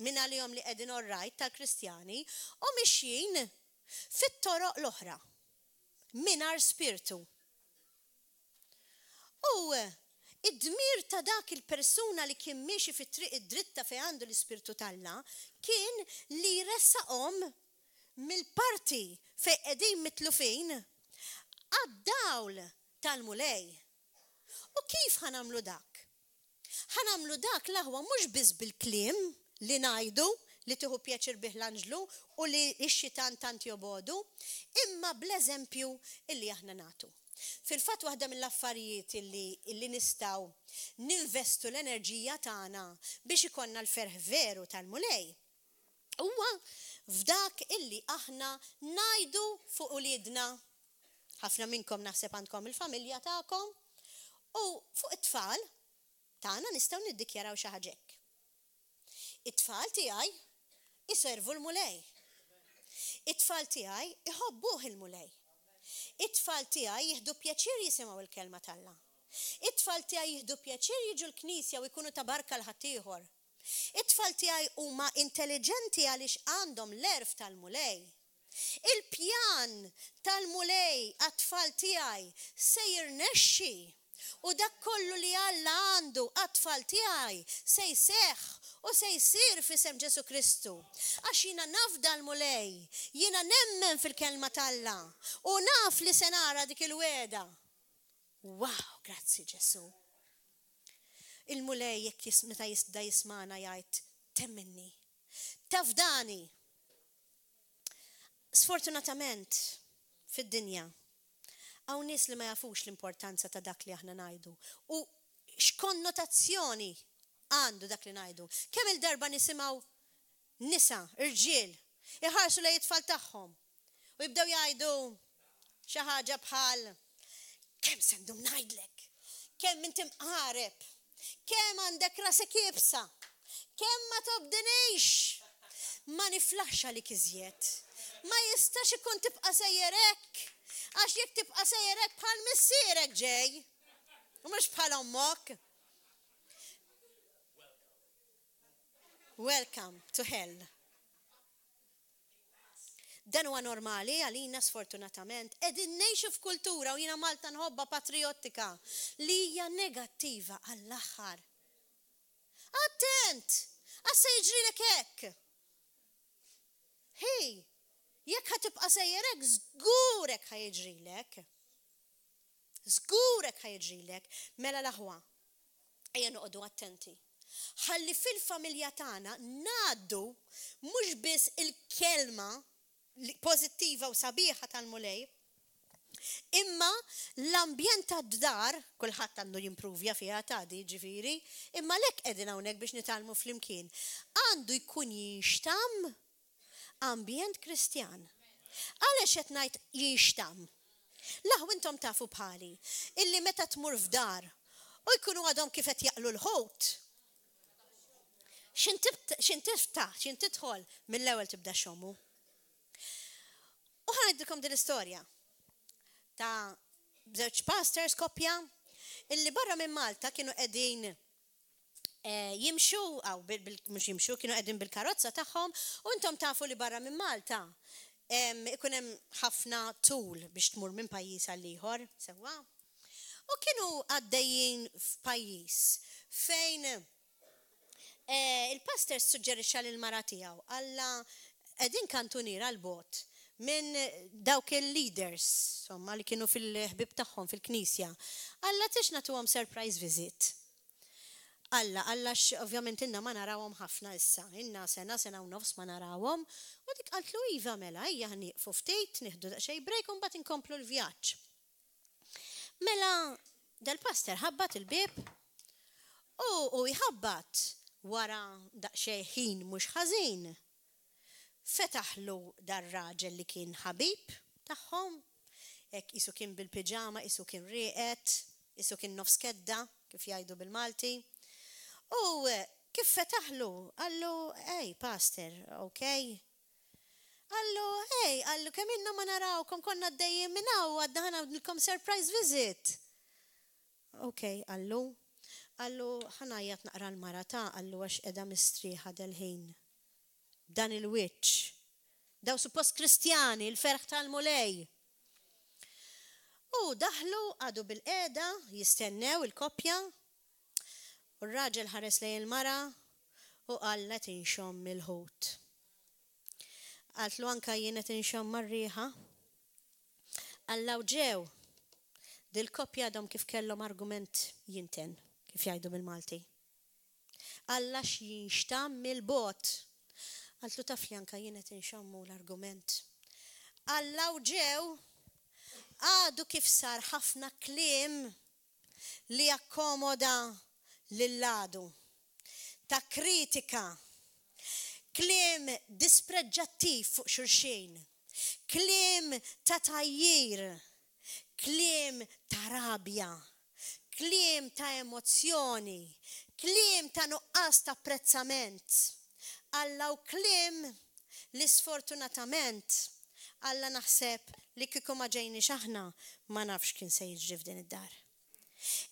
minn għalihom li qegħdin orrajt tal-Kristjani, u mixjin fit-toroq l-oħra, mingħajr spirtu. U d-dmir ta' dak il-persuna li kien miexi fit-triq id-dritta fejn għandu l-Ispirtu t'Alla kien li jressaqhom mill-parti fejn qegħdin mitlufin għad-dawl tal-Mulej. U kif ħa nagħmlu dak? Ħa nagħmlu dak, l-aħwa, mhux biss bil-kliem li ngħidu, li tieħu pjaċir bih l-anġlu u li x-xitan tant jobogħdu, imma bl-eżempju illi aħna nagħtu. Fil-fatt waħda mill-affarijiet illi illi nistgħu ninvestu l-enerġija tagħna biex ikollna l-ferħ veru tal-Mulej huwa f'dak illi aħna ngħidu fuq uliedna. Ħafna minnkom naħseb għandkom il-familja tagħkom u fuq it-tfal tagħna nistgħu niddikjaraw xi ħaġa hekk. It-tfal tiegħi jservu l-Mulej. It-tfal tiegħi jħobbuh il-Mulej. It-tfal tiegħi jieħdu pjaċir jisimgħu l-kelma t'Alla. It-tfal tiegħi jieħdu pjaċir jiġu l-knisja u jkunu ta' barka 'l ħaddieħor. It-tfal tiegħi huma intelliġenti għaliex għandhom l-għerf tal-Mulej. Il-pjan tal-Mulej għat-tfal tiegħi se jirnexxi, u dak kollu li Alla għandu għat-tfal tiegħi se jseħħ u se jsir f'isem Ġesù Kristu. Għax jiena nafda l-Mulej, jiena nemmen fil-Kelma t'Alla, u naf li se nara dik il-wegħda. Wow, grazzi Ġesù. Il-Mulej jekk meta jibda jismagħna jgħid, temminni. Tafdani. Sfortunatament, fid-dinja, hawn nies li ma jafux l-importanza ta' dak li aħna ngħidu u x'konnotazzjoni għandu dak li ngħidu. Kemm il-darba nisimgħu nisa, irġiel, iħarsu lejn it-tfal tagħhom u jibdew jgħidu xi ħaġa bħal kemm se ndum ngħidlek, kemm inti mqareb, kemm għandek rasek iebsa, kemm ma tobdinix. Ma niflaħx għalik iżjed. Ma jistax ikun tibqa' sejjer hekk. Għax jekk tibqa' sejjer hekk bħal missierek ġej. U mhux bħal ommok. Welcome to hell. Dan huwa normali għalina sfortunatament. Qegħdin ngħixu f'kultura u jiena Malta nħobbha patrijottika li hija negattiva għall-aħħar. Attent! Għax se jiġrilek hekk! Hi, jekk ħa tibqa' sejjer hekk, żgur hekk ħa jiġrilek. Żgur hekk ħa jiġrilek. Mela l-aħwa, ejja noqogħdu attenti. Ħalli fil-familja tagħna ngħaddu mhux biss il-kelma pożittiva u sabiħa tal-Mulej, imma l-ambjent tad-dar, kulħadd għandu jimpruvja fiha ta' di ġifieri, imma għalhekk qegħdin hawnhekk biex nitgħallmu flimkien, għandu jkun jinxtamm ambjent Kristjan. Għaliex qed ngħid jinxtamm? L-aħwa intom tafu bħali illi meta tmur f'dar u jkunu għadhom kif qed jaqlu l-ħut, x'in tiftaħ, x'in tidħol, mill-ewwel tibda xommu. U ħa ngħidilkom din l-istorja ta' żewġ pastors koppja illi barra minn Malta kienu qegħdin eh, jimxu, aw mhux jimxu, kienu qegħdin bil-karozza tagħhom u intom tafu li barra minn Malta ikun hemm ħafna tul biex tmur minn pajjiż għal ieħor, sewwa. U kienu għaddejjin f'pajjiż fejn eh, il-pastor suġġerixxa lil mara tiegħu alla qegħdin kantuniera 'l bogħod minn dawk il-leaders insomma li kienu fil-ħbib tagħhom fil-knisja. Alla tix nagħtuhom surprise visit. Alla, alla ovvjament inna ma narawhom ħafna issa, inna sena, sena u nofs ma narawhom, u dik qaltlu iva mela, ejja nieqfu ftit, nieħdu daqsxejn break u mbagħad inkomplu l-vjaġġ. Mela dal-pastor ħabbat il-bieb u jħabbat wara daqsxejn ħin mhux ħażin. Fetaħlu dar-raġel li kien ħabib tagħhom, hekk isu kien bil-piġama, isu kien rieqed, isu kien nofs kedda, kif jgħidu bil-Malti. U kif fetaħlu, qallu, ej, pastor, ok? Qallu, ej, qallu, kemm ilna ma narawkom, konna għaddejjin minn hawn, għadna ħa nagħmlilkom surprise visit. Ok, qallu, qallu, ħa ngħajjat naqra l-mara ta' qallu għax qiegħda mistrieħa del-ħin. Dan il-wiċċ. Daw suppost Kristjani, il-ferħ tal-Mulej. U daħlu għadu bil-qeda, jistennew il-koppja, u r-raġel ħares lejn il-mara u qal qed inxomm il-ħut. Qaltlu anka jien qed inxomm mar-riħa. Allaw ġew. Dil-koppja għadhom kif kellhom argument jinten, kif jgħidu bil-Malti. Alla x'jinxtamm mill-bogħod. Qaltlu taf li anka jien qed inxommu l-argument. Allaw ġew għadu kif sar ħafna kliem li jakkomoda lill-għadu. Ta' kritika, kliem dispreġġattiv fuq xulxin, kliem ta' tgħajjir, kliem ta' rabja, kliem ta' emozzjoni, kliem ta' nuqqas ta' apprezzament. Alla u kliem li sfortunatament Alla naħseb li kieku ma ġejniex aħna ma nafx kien se jiġri f'din id-dar.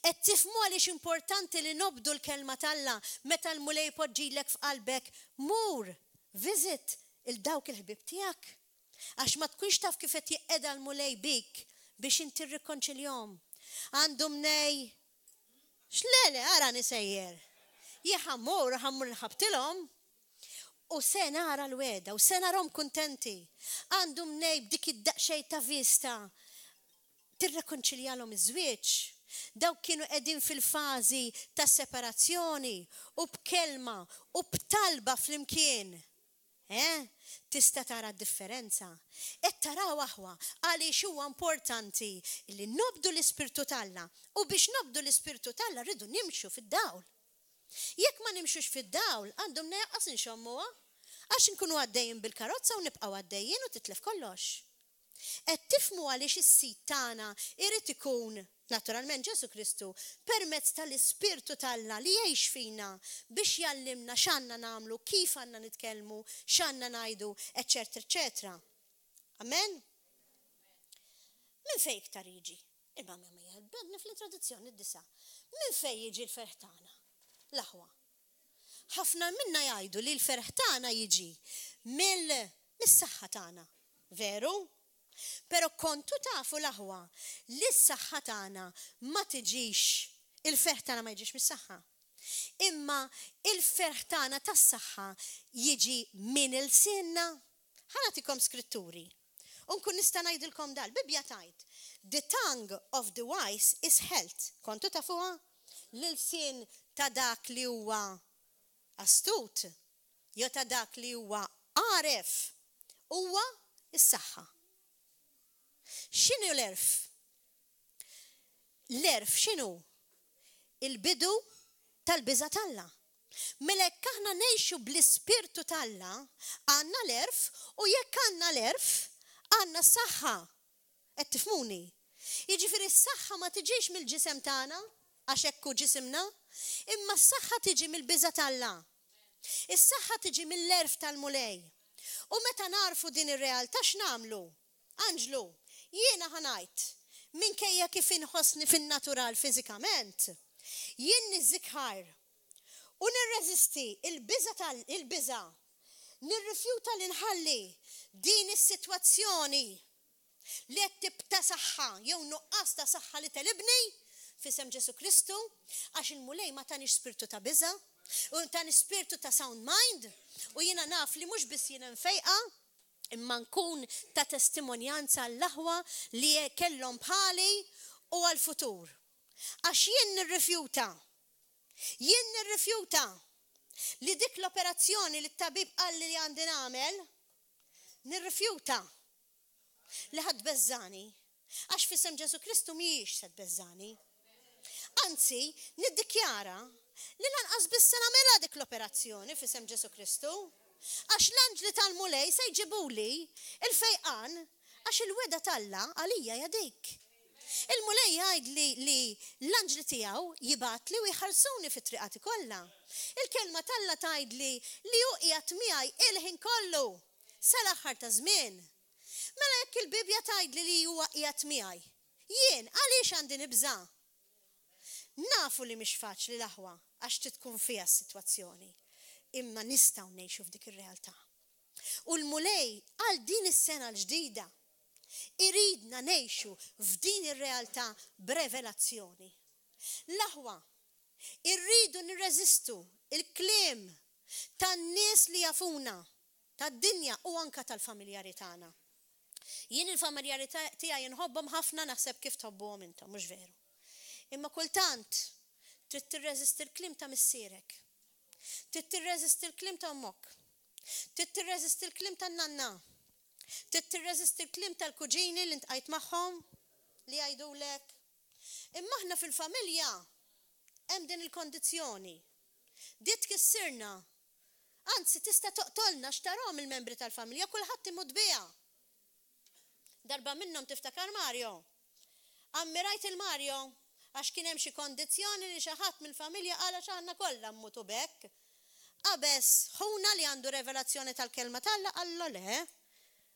Qed tifhmu għaliex importanti li nobdu l-kelma t'Alla meta l-Mulej poġġilek f'qalbek mur visit il dawk il-ħbib tiegħek. Għax ma tkunx taf kif qed jeqeda l-Mulej bik biex inti rrikonċiljahom. Għandu mnej x'lele ara nisejjer. Jien ħa mmur, ħa mmur nħabbtilhom u se nara l-wegħda u se narhom kuntenti. Għandu mnej b'dik id-daqsxejn ta' vista tirrekonċiljalhom iż-żwieġ. Dawk kienu qegħdin fil-fażi ta' separazzjoni u b'kelma u b'talba flimkien. Eh? Tista' tara d-differenza. Qed taraw aħwa għaliex huwa importanti li nobdu l-Ispirtu t'Alla u biex nobdu l-Ispirtu t'Alla rridu nimxu fid-dawl. Jekk ma nimxux fid-dawl, għandhom nejaqqas inxommuha. Għax nkunu għaddejjin bil-karozza u nibqgħu għaddejjin u titlef kollox. Qed tifhmu għaliex is-sid tagħna jrid ikun, naturalment, Ġesù Kristu, permezz tal-Ispirtu t'Alla li jgħix fina biex jgħallimna x'għandna nagħmlu, kif għandna nitkellmu, x'għandna ngħidu, eċċetera, eċċetera. Amen? Minn fejn iktar jiġi? Imma ma bedni fl-introduzzjoni d-disa. Minn fejn jiġi l-ferħ tagħna? L-aħwa. Ħafna minna jgħidu li l-ferħ tagħna jiġi mill-saħħa tagħna. Veru? Però kontu tafu, l-aħwa, li s-saħħa tagħna ma tiġix, il-ferħ tagħna ma jiġix mis-saħħa. Imma il-ferħ tagħna tas-saħħa jiġi minn ilsienna. Ħa nagħtikom skritturi. U nkun nista' ngħidilkom dal. Bibbja tgħid, "The tongue of the wise is health." Kontu tafuha? L-ilsien ta' dak li huwa astut, jew ta' dak li huwa għaref, huwa s-saħħa. X'inhu l-għerf? L-għerf x'inhu? Il-bidu tal-biża' t'Alla. Mela jekk aħna ngħixu bl-ispirtu t'Alla, għandna l-għerf u jekk għandna l-għerf, għandna s-saħħa. Qed tifhmuni? Jiġifieri s-saħħa ma tiġix mill-ġisem tagħna, għax hekk hu ġisimna, imma s-saħħa tiġi mill-biża' t'Alla. Is-saħħa tiġi mill-għerf tal-Mulej. U meta narfu din ir-realtà x'nagħmlu? Anġlu, jiena ħa ngħid, minkejja kif inħossni fin-natural fiżikament, jien niżikħar u nirreżisti il-biża tal-il-biża. Nirrifjuta li nħalli din is-sitwazzjoni li qed tip ta' saħħa jew nuqqas ta' saħħa li tegħlibni f'isem Ġesù Kristu, għax il-Mulej ma tanix spirtu ta' biża, u tani spirtu ta' sound mind, u jiena naf li mhux biss jiena mfejqa, imma nkun ta' testimonjanza l-aħwa li kellhom bħali u għal-futur. Għax jien nirrifjuta, jien nirrifjuta li dik l-operazzjoni li t-tabib qalli li għandi nagħmel, nirrifjuta li ħa tbeżżagħni. Għax f'isem Ġesù Kristu mhijiex se tbeżżagħni. Anzi, niddikjara li lanqas biss se nagħmilha dik l-operazzjoni f'isem Ġesù Kristu. Għax l-anġli tal-Mulej se jġibuli il-fejqan għax il-wegħda t'Alla għalija hija dik. Il-Mulej jgħid li l-anġli tiegħu jibgħatli u jħarsuni fit-triqati kollha. Il-kelma t'Alla tgħid li hu qiegħed miegħi il-ħin kollu sal-aħħar ta' żmien. Mela jekk il-Bibja tgħidli li huwa qiegħed miegħi, jien għaliex għandi nibża'? Nafu li mhix faċli, l-aħwa, għax trid tkun fiha s-sitwazzjoni. Imma nistgħu ngħixu f'dik ir-realtà. U l-Mulej għal din is-sena l-ġdida iridna ngħixu f'din ir-realtà b'revelazzjoni. L-aħwa, irridu nirreżistu il-kliem tan-nies li jafuna, tad-dinja u anka tal-familjari tagħna. Jien il-familjari tiegħi nħobbhom ħafna, naħseb kif tħobbuhom intom, mhux veru? Imma kultant trid tirreżisti l-kliem ta' missierek. Trid tirreżisti l-kliem ta' ommok. Trid tirreżisti l-kliem tan-nanna. Trid tirreżisti l-kliem tal-kuġini li ltqajt magħhom li jgħidulek. Imma aħna fil-familja hemm din il-kondizzjoni. Di tkissirna. Anzi, tista' toqtolna x'tarahom il-membri tal-familja, kulħadd imut biha. Darba minnhom tiftakar Mario? Ammirajt il-Mario għax kien hemm xi kondizzjoni li xi ħadd mill-familja qal għax aħna kollha mmutu b'hekk. Qabeż ħuna li għandu revelazzjoni tal-kelma t'Alla qallu le.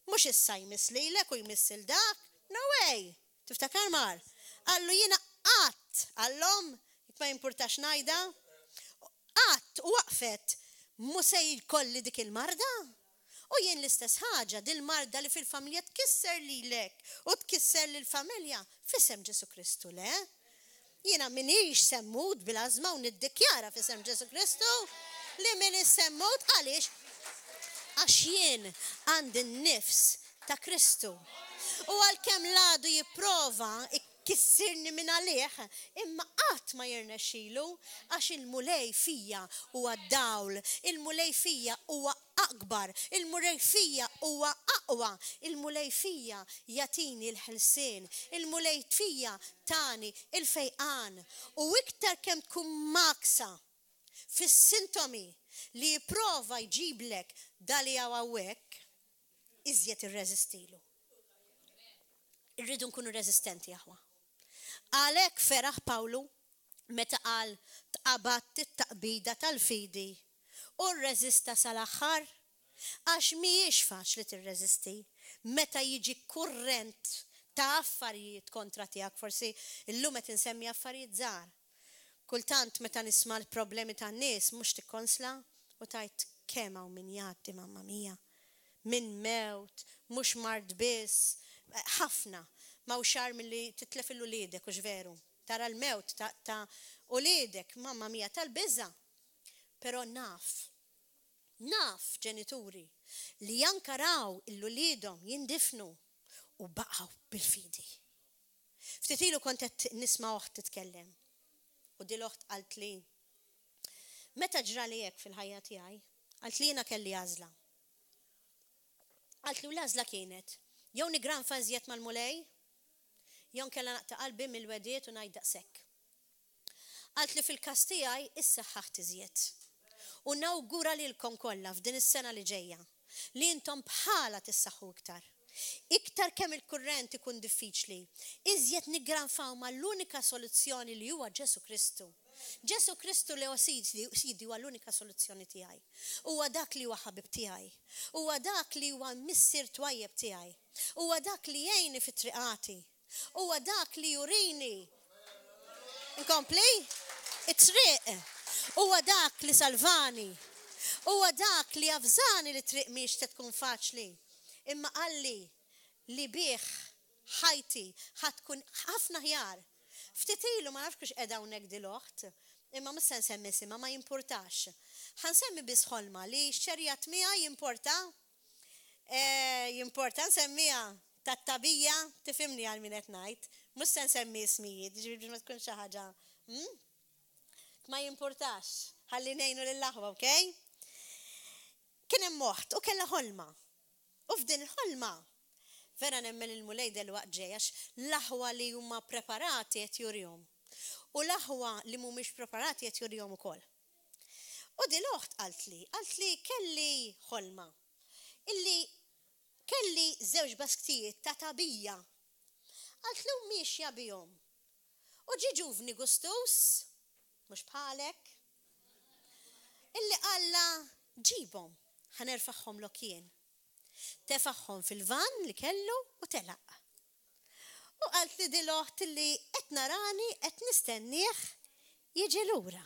Mhux issa jmiss lilek u jmiss il dak. No way! Tiftakar Mar? Qallu jiena qatt għallhom, ma jimpurtax ngħidha, qatt u waqfet mhu se jkolli dik il-marda. U jien l-istess ħaġa, dil-marda li fil-familja tkisser lilek u tkisser lill-familja, f'isem Ġesù Kristu le. Jiena m'iniex se mmut bil-ażma u niddikjara f'isem Ġesù Kristu li m'iniex se mmut. Għaliex? Għax jien għandi n-nifs ta' Kristu. U għalkemm l-għadu jipprova ikissirni minn għalih, imma qatt ma jirnexxilu għax il-Mulej fija huwa dawl, il-Mulej fija huwa akbar, il-Mulej fija huwa aqwa, il-Mulej fija jagħtini l-ħelsien, il-Mulej fija tani il-fejqan. U iktar kemm tkun mgħakksa fis-sintomi li jipprova jġiblek dali hawnhekk, iżjed irreżistilu. Irridu nkunu reżistenti, aħwa. Għalhekk feraħ Pawlu meta qal tqabadt it-taqbida tal-fidi u rreżista sal-aħħar, għax mhijiex faċli tirreżisti meta jiġi kurrent ta' affarijiet kontra tiegħek. Forsi llum qed insemmi affarijiet żgħar. Kultant meta nisma' l-problemi tan-nies mhux tikkonsla u tgħid kemm hawn min jgħaddi, mamma mia, minn mewt, mhux mard biss, ħafna. M'hawnx agħar milli titlef 'il uliedek, hux veru? Tara l-mewt ta' ta' uliedek, mamma mia, tal-biża'. Però naf, naf ġenituri li anka raw 'il uliedhom jindifnu u baqgħu bil-fidi. Ftit ilu kont qed nisma' oħt titkellem u din l-oħt qaltli, Meta ġrali hekk fil-ħajja tiegħi, qaltli jiena kelli għażla. Qaltli u l-għażla kienet jew niggranfa iżjed mal-Mulej jew inkella naqta' qalbi mill-wegħdiet u ngħid daqshekk. Qaltli fil-każ tiegħi issaħħaħt iżjed. U nawgura lilkom kollha f'din is-sena li ġejja li intom bħalha tissaħħu iktar. Iktar kemm il-kurrent ikun diffiċli, iżjed niggranfaw ma' l-unika soluzzjoni li huwa Ġesù Kristu. Ġesù Kristu li huwa Sidi huwa l-unika soluzzjoni tiegħi. Huwa dak li huwa ħabib tiegħi. Huwa dak li huwa Missier twajjeb tiegħi. Huwa dak li jgħinni fi triqati. Huwa dak li jurini. Inkompli? It-triq. Huwa dak li salvani. Huwa dak li avżani li t-triq mhix se tkun faċli. Imma qalli li bih ħajti ħa tkun ħafna aħjar. Ftit ilu ma nafx kux qiegħda hawnhekk dil-oħt, imma mhux se nsemmi isimha, ma jimpurtax. Ħa nsemmi biss ħolma li xxerjat miegħi jimporta? Eh, jimporta nsemmiha? Tat-tagħbija, tifhimni għal min qed ngħid. Mhux se nsemmi ismijiet, jiġifieri biex ma tkunx xi ħaġa, hm? Ma jimpurtax, ħalli ngħinu lill-aħwa, ok? Kien hemm oħt u kellha ħolma. U f'din il-ħolma, vera nemmen li l-Mulej delwaqt ġej għax l-aħwa li huma preparati qed jurihom. U l-aħwa li mhumiex preparati qed jurihom ukoll. U din l-oħt qaltli, qaltli kelli ħolma illi Kelli żewġ basktijiet ta' tagħbija. Qaltlu miexja bihom. U ġie ġuvni gustuż, mhux bħalek, illi qallha ġibhom, ħa nerfagħhomlok jien. Tefagħhom fil-vann li kellu u telaq. U qaltli din l-oħt illi qed narani qed nistennieh jiġi lura.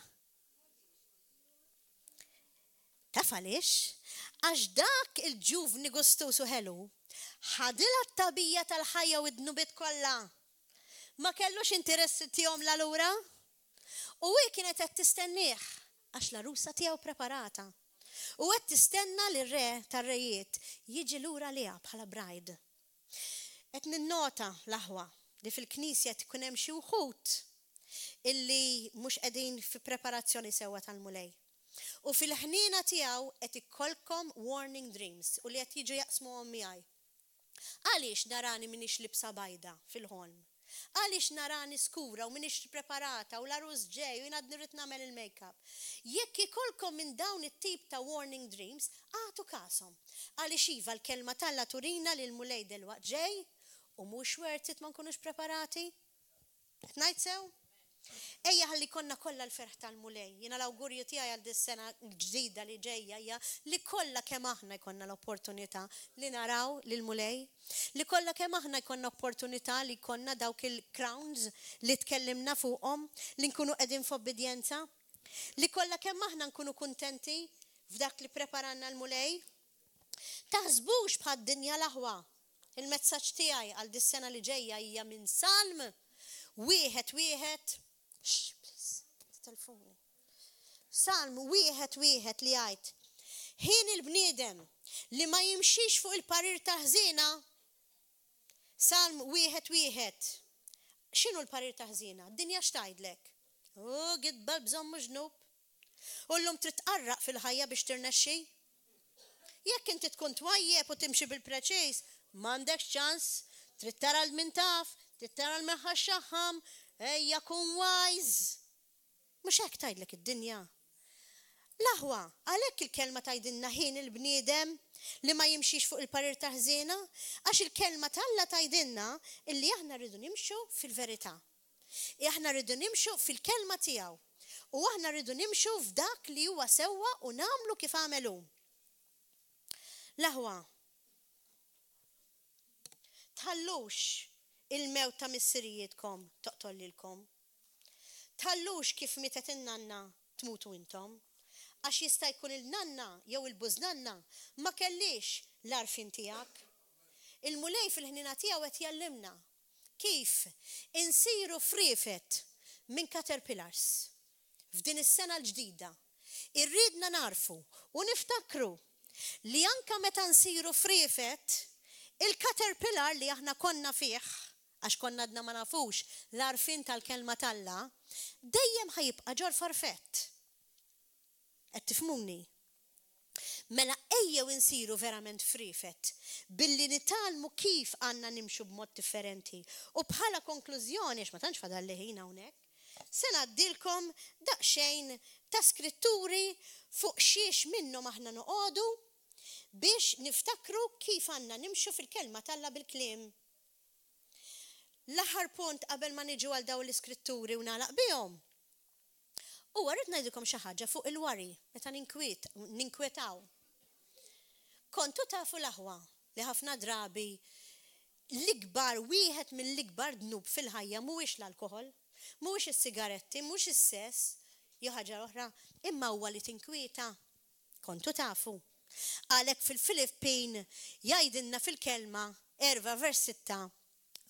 Taf għaliex? Għax dak il-ġuvni gustuż u ħelu ħadilha t-tagħbija tal-ħajja u d-dnubiet kollha. Ma kellux interess itihomlha lura. U hi kienet qed tistennieh, għax l-għarusa tiegħu preparata. U qed tistenna li r-Re tar-rejiet jiġi lura għaliha bħala bride. Qed ninnota, l-aħwa, li fil-Knisja qed ikun hemm xi wħud illi mhux qegħdin fi preparazzjoni sewwa tal-Mulej. U fil-ħniena tiegħu qed ikollkom warning dreams u li qed jiġu jaqsmuhom miegħi. Għaliex narani m'iniex libsa bajda fil-ħolm? Għaliex narani skura u m'iniex preparata u l-għarus ġej u jien għadni rrid nagħmel il-make-up? Jekk ikollkom minn dawn it-tip ta' warning dreams, agħtu kashom. Għaliex iva l-Kelma t'Alla turina li l-Mulej delwaqt ġej u mhux worth it ma nkunux preparati. Qed ngħid sew? Ejja ħalli jkollna kollha l-ferħ tal-Mulej. Jiena l-awgurju tiegħi għal dis-sena l-ġdida li ġejja hija li kollha kemm aħna jkollna l-opportunità li naraw lill-Mulej. Li kollha kemm aħna jkollna opportunità li jkollna dawk il-crowns li tkellimna fuqhom, li nkunu qegħdin f'obbidjenza. Li kollha kemm aħna nkunu kuntenti f'dak li ppreparalna l-Mulej. Taħsbux bħad-dinja l-aħwa. Il-messaġġ tiegħi għal dis-sena li ġejja hija minn Salm wieħed wieħed, Shh, please, telfuni. Salm wieħed wieħed li jgħid, Ħin il-bniedem li ma jimxix fuq il-parir tal-ħżiena. Salm wieħed wieħed. X'inhu l-parir ta' ħżiena? D-dinja x'tgħidlek? Oh, gidba l-bżonn mhux dnub. U llum trid tqarraq fil-ħajja biex tirnexxi? Jekk inti tkun twajjeb u timxi bil-preċiż, m'għandekx ċans. Trid tara 'l min taf, trid tara 'l min ħa x-xaħam, ejja kun wise. Mhux hekk tgħidlek id-dinja. L-aħwa, għalhekk il-kelma tgħidilna ħin il-bniedem li ma jimxix fuq il-parir ta' ħżiena, għax il-kelma t'Alla tgħidilna illi aħna rridu nimxu fil-verità. Aħna rridu nimxu fil-kelma tiegħu. U aħna rridu nimxu f'dak li huwa sewwa u nagħmlu kif għamel hu. L-aħwa, tħallux il-mewt ta' missirijietkom toqtol lilkom. Tħallux kif mietet in-nanna tmutu intom. Għax jista' jkun il-nanna jew il-bużnanna ma kellhiex l-għarfien tiegħek. Il-Mulej fil-ħniena tiegħu qed jgħallimna kif insiru friefet minn caterpillars f'din is-sena l-ġdida. Irridna nagħrfu u niftakru li anke meta nsiru friefet, il-caterpillar li aħna konna fih, għax konna għadna ma nafux l-għarfien tal-Kelma t'Alla, dejjem ħa jibqa' ġol-farfett. Qed tifhmuni? Mela ejjew insiru verament friefet billi nitgħallmu kif għandna nimxu b'mod differenti. U bħala konklużjoni, għax ma tantx fadalli ħin hawnhekk, se ngħaddilkom daqsxejn ta' skritturi fuq xiex minnhom aħna noqogħdu biex niftakru kif għandna nimxu fil-Kelma t'Alla bil-kliem. L-aħħar punt qabel ma niġu għal dawn l-iskritturi u nagħlaq bihom. Huwa rrid ngħidilkom xi ħaġa fuq il-worry, meta ninkwiet, ninkwetaw. Kontu tafu l-aħwa li ħafna drabi l-ikbar wieħed mill-ikbar dnub fil-ħajja mhuwiex l-alkoħol, mhuwiex is-sigaretti, mhuwiex is-sess, jew ħaġa oħra, imma huwa li tinkwieta. Kontu tafu. Għalhekk fil-Filippin jgħidilna fil-kelma 4 vers 6,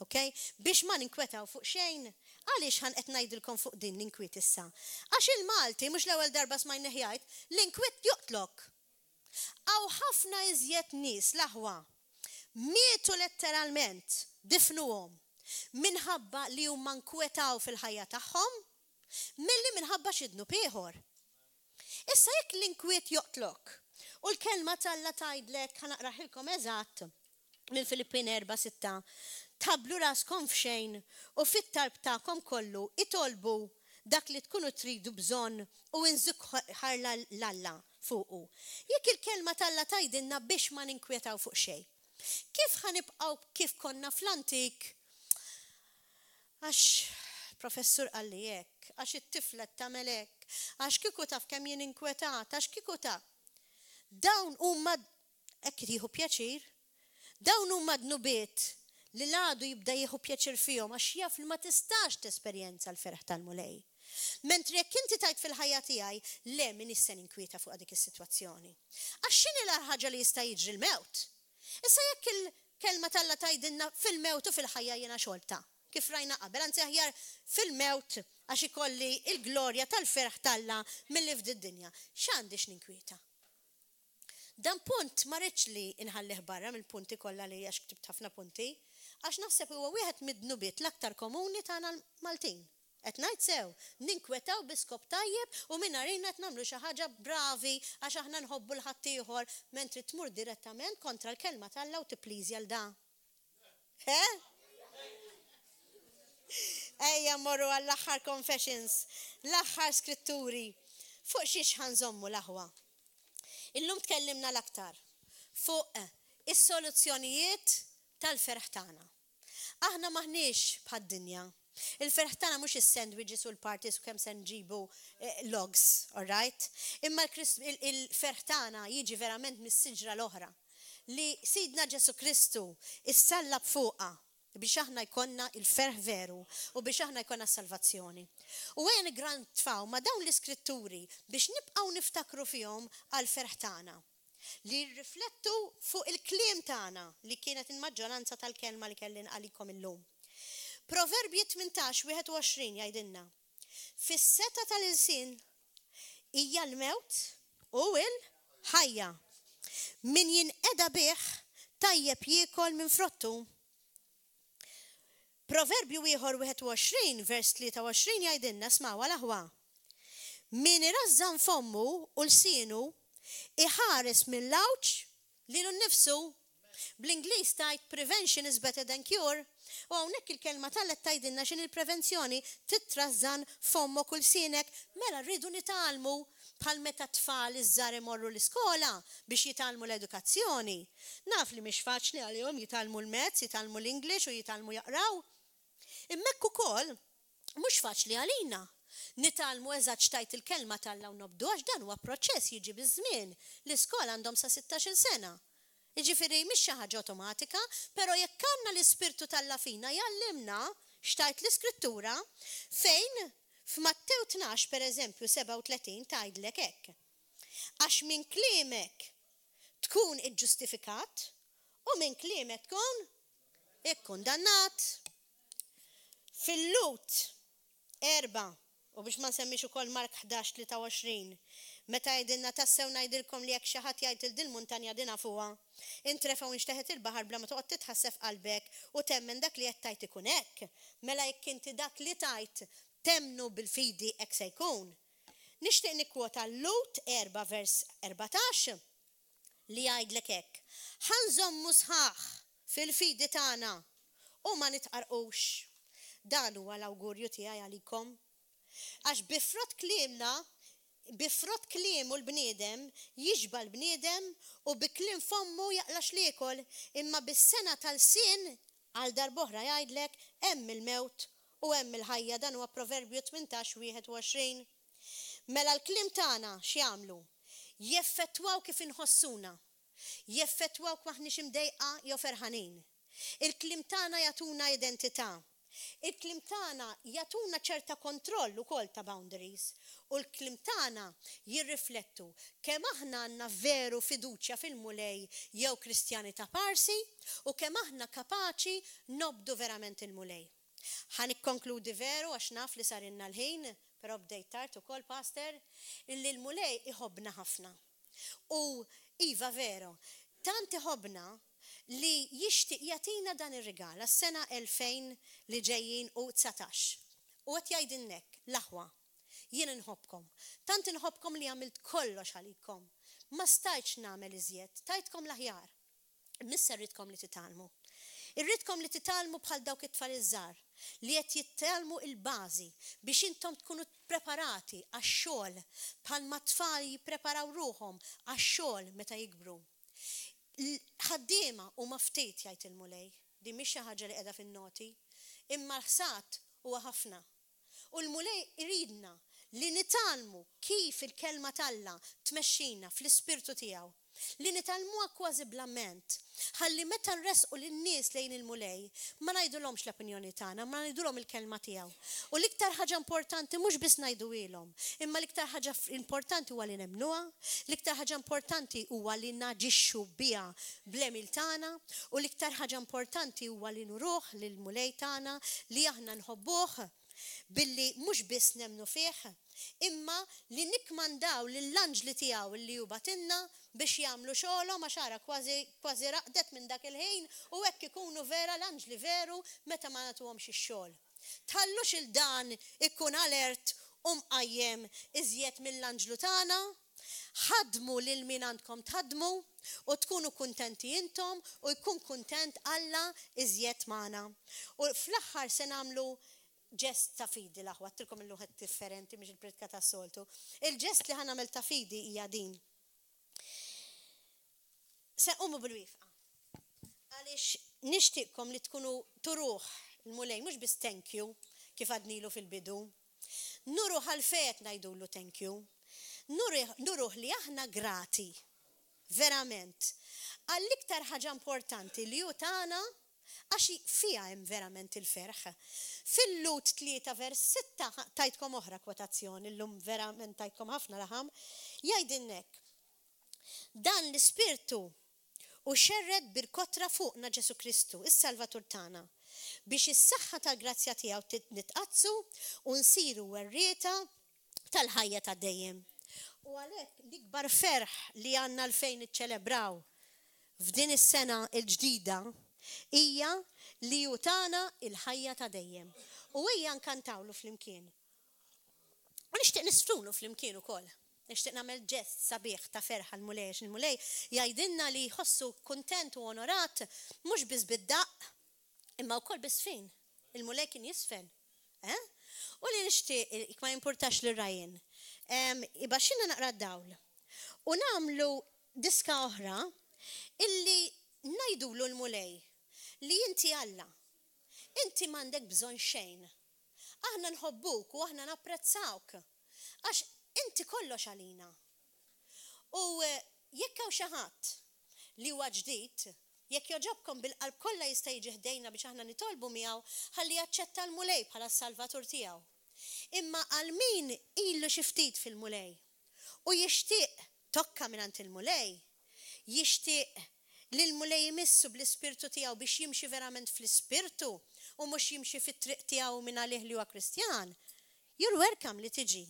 ok? Biex ma ninkwetaw fuq xejn. Għaliex ħan qed ngħidilkom fuq din l-inkwiet issa? Għax il-Malti mhux l-ewwel darba smajnih jgħid l-inkwiet joqtlok. Hawn ħafna iżjed nies l-aħwa mietu letteralment, difnuhom, minħabba li huma nkwetaw fil-ħajja tagħhom, milli minħabba xi dnub ieħor. Issa jekk l-inkwiet joqtlok u l-kelma t'Alla tgħidlek, ħa naqraħilkom eżatt minn Filippin 4:6, tħabblu raskom f'xejn u fit-talb tagħkom kollu itolbu dak li tkunu tridu bżonn u inżukħar l-Alla fuqu. Jekk il-kelma t'Alla tgħidilna biex ma ninkwetaw fuq xejn, kif ħa nibqgħu kif konna fl-antik? Għax professur qalli hekk, għax it-tifla tagħmel hekk, għax kieku taf kemm jien inkwetat, għax kieku taf. Dawn huma hekk jieħu pjaċir, dawn huma dnubiet li l-għadu jibda jieħu pjaċir fihom għax jaf li ma tistax tesperjenza l-ferħ tal-Mulej. Mentri jekk inti tgħid fil-ħajja tiegħi, le m'iniex se ninkwieta fuq dik is-sitwazzjoni. Għax x'inhi l-agħar ħaġa li jista' jiġri l-mewt? Issa jekk il-kelma t'Alla tgħidilna fil-mewt u fil-ħajja jiena xorta, kif rajna qabel, anzi aħjar fil-mewt għax ikolli il-glorja tal-ferħ t'Alla milli f'did-dinja. X'għandi x'ninkwieta? Dan punt ma rridx li nħallih barra mill-punti kollha li għax ktibt ħafna punti, għax naħseb huwa wieħed mid-dnubiet l-aktar komuni tagħna l-Maltin. Qed ngħid sew, ninkwetaw bi skop tajjeb u mingħajr qed nagħmlu xi ħaġa bravi għax aħna nħobbu 'l ħaddieħor, mentri tmur direttament kontra l-kelma t'Alla u tippliżja 'l da. He? Ejja mmorru għall-aħħar confessions, l-aħħar skritturi. Fuq xiex ħa nżommu l-aħwa? Illum tkellimna l-aktar fuq is-soluzzjonijiet tal-ferħ tagħna. Aħna maħniex bħad-dinja. Il-ferħ tagħna mhux is-sandwiches u l-parties u kemm se nġibu logs, all right? Imma il-ferħ tagħna jiġi verament mis-siġra l-oħra li Sidna Ġesu Kristu issallab fuqha biex aħna jkollna il-ferħ veru u biex aħna jkollna s-salvazzjoni. U għen grantfaw ma dawn l-iskritturi biex nibqgħu niftakru fihom għal-ferħ tagħna. Li riflettu fuq il-kliem tagħna li kienet il-maġġoranza tal-kelma li kellin għalikom illum. Proverbji 18-21 jgħidilna, fis-setgħa tal-ilsien hija l-mewt u il-ħajja. Min jinqeda bih tajjeb jiekol minn frottu. Proverbju ieħor 21 vers 23 jgħidilna smgħu l-aħwa. Min irażżan fommu u lsienu iħares mill-għawġ lilu nnifsu. Bl-Ingliż tgħid prevention is better than cure. U hawnhekk il-kelma t'Alla qed tgħidilna x'inhi l-prevenzjoni, titrażżan fommok u lsienek. Mela rridu nitgħallmu bħal meta t-tfal iż-żgħar imorru l-iskola biex jitgħallmu l-edukazzjoni. Naf li mhix faċli għalihom jitgħallmu l-maths, jitgħallmu l-English u jitgħallmu jaqraw. Imma hekk ukoll mhux faċli għalina nitgħallmu eżatt x'tgħid il-kelma t'Alla u nobduha għax dan huwa proċess jiġi biż-żmien. L-iskola għandhom sa sittax-il sena. Jiġifieri mhix xi ħaġa awtomatika, però jekk għandna l-Ispirtu t'Alla fina jgħallimna x'tgħid l-Iskrittura fejn f'Mattew 12 pereżempju 37 tgħidlek hekk, Għax minn kliemek tkun iġġustifikat u minn kliemek tkun ikkundannat. Fil-Lhud 4, u biex ma nsemmix ukoll Mark 11, 23, meta jgħidilna tassew ngħidilkom li jekk xi ħadd jgħid 'il dil-muntanja din nafuha, intrefa' u inxteħet il-baħar bla ma toqgħod titħasseb f'qalbek u temmen dak li qed tgħid ikun hekk. Mela jekk inti dak li tgħid temmnu bil-fidi hekk se jkun. Nixtieq nikkwota Lhud 4 vers 14 li jgħidlek hekk, Ħa nżommu sħaħ fil-fidi tagħna u ma nitqarrqux. Dan huwa l-awgurju tiegħi għalikom. Għax bi frott kliemna, bi frott kliemu l-bniedem jixba' l-bniedem u bi kliem fommu jaqla' x'liekol, imma bis-sengħa ta' lsien, għal darb'oħra jgħidlek, hemm il-mewt u hemm il-ħajja, dan huwa Proverbju 18, 21. Mela l-kliem tagħna x'jagħmlu? Jeffettwaw kif inħossuna. Jeffettwaw kemm aħniex imdejqa jew ferħanin. Il-kliem tagħna jagħtuna identità. Il-kliem tagħna jagħtuna ċerta kontroll ukoll ta' boundaries. U l-kliem tagħna jirriflettu kemm aħna għandna veru fiduċja fil-Mulej jew Kristjani ta' parsi u kemm aħna kapaċi nobdu verament il-Mulej. Ħa nikkonkludi veru għax naf li sarilna l-ħin, però bdejt tard ukoll Pastor, illi l-Mulej iħobbna ħafna. U iva vero, tant iħobbna li jixtieq jagħtina dan ir-rigal għas-sena 2000 li ġejjin u 19. U qed jgħidilna hekk, l-aħwa, jien inħobbkom. Tant inħobbkom li għamilt kollox għalikom. Ma stajtx nagħmel iżjed, tajtkom l-aħjar. Imma rridkom li titgħallmu. Irridkom li titgħallmu bħal dawk it-tfal iż-żgħar li qed jitgħallmu il-bażi biex intom tkunu preparati għax-xogħol bħalma t-tfal jippreparaw ruħhom għax-xogħol meta jikbru. Ħaddiema huma ftit jgħid il-Mulej. Din mhix xi ħaġa li qiegħda fin-noti, imma l-ħsad huwa ħafna. U l-Mulej iridna li nitgħallmu kif il-kelma t'Alla tmexxina fl-ispirtu tiegħu. Li nitgħallmuha kważi bl-amment. Ħalli meta nressqu lin-nies lejn il-Mulej, ma ngħidulhomx l-opinjoni tagħna, ma ngħidulhom il-kelma tiegħu. U l-iktar ħaġa importanti mhux biss ngħiduhielhom, imma l-iktar ħaġa importanti huwa li nemmnuha, l-iktar ħaġa importanti huwa li naġixxu biha bl-għemil tagħna, u l-iktar ħaġa importanti huwa li nuruh lill-Mulej tagħna li aħna nħobbuh billi mhux biss nemmnu fih, imma li nikkmandaw lill-anġli tiegħu li hu bagħtilna biex jagħmlu xogħolhom għax ara kważi kważi raqdet minn dak il-ħin u hekk ikunu vera l-anġli veru meta ma nagħtuhomx ix-xogħol. Tħallux il dan ikun alert u mqajjem iżjed mill-anġlu tagħna. Ħadmu lil min għandkom tħaddmu u tkunu kuntenti intom u jkun kuntent Alla iżjed magħna. U fl-aħħar se nagħmlu ġest ta' fidi l-aħwa, għedtilkom illum ħadd differenti mhix il-pritka tas-soltu. Il-ġest li ħa nagħmel ta' fidi hija din. Se nqumu bil-wieqfa. Għaliex nixtieqkom li tkunu turuh il-Mulej mhux biss thank you kif għadnilu fil-bidu. Nuruh għalfejn ngħidulu thank you. Nuruh li aħna grati, verament. Għall-iktar ħaġa importanti li hu tagħna għax fiha hemm verament il-ferħ. Fil-Lhud 3 vers 6 tajtkom oħra kwotazzjoni, llum verament tajtkom ħafna laħam, jgħidilna hekk. Dan l-ispirtu u xerred bil-kotra fuqna Ġesu Kristu, is-Salvatur tagħna, biex is-saħħa tal-grazzja tiegħu nitqaddsu u nsiru werrieta tal-ħajja ta' dejjem. U għalhekk l-ikbar ferħ li għandna għalfejn niċċelebraw f'din is-sena l-ġdida hija li hu tana il-ħajja ta' dejjem. U ejja nkantawlu flimkien. U nixtieq niżfnulu flimkien ukoll. Nixtieq nagħmel ġest sabiħ ta' ferħ għall-Mulej, għax il-Mulej jgħidilna li jħossu kuntent u onorat mhux biss bid-daqq. Imma wkoll bis-sfin. Il-Mulej kien jisfen. Eh? U li nixtieq ma jimpurtax lil Ryan. Ibaxxilna naqra d-dawl. U nagħmlu diska oħra illi ngħidulu l-Mulej li inti Alla. Inti m'għandek bżonn xejn. Aħna nħobbuk u aħna napprezzawk. Għax inti kollox għalina. U jekk hawn xi ħadd li huwa ġdid, jekk jogħġobkom bil-qalb kollha jista' jiġi ħdejna biex aħna nitolbu miegħu ħalli jaċċetta l-Mulej bħala s-Salvatur tiegħu. Imma għal min ilu xi ftit fil-Mulej u jixtieq tokka mingħand il-Mulej, jixtieq li l-Mulej imissu bl-Ispirtu tiegħu biex jimxi verament fl-Ispirtu u mhux jimxi fit-triq tiegħu mingħalih li huwa Kristjan, you're welcome li tiġi.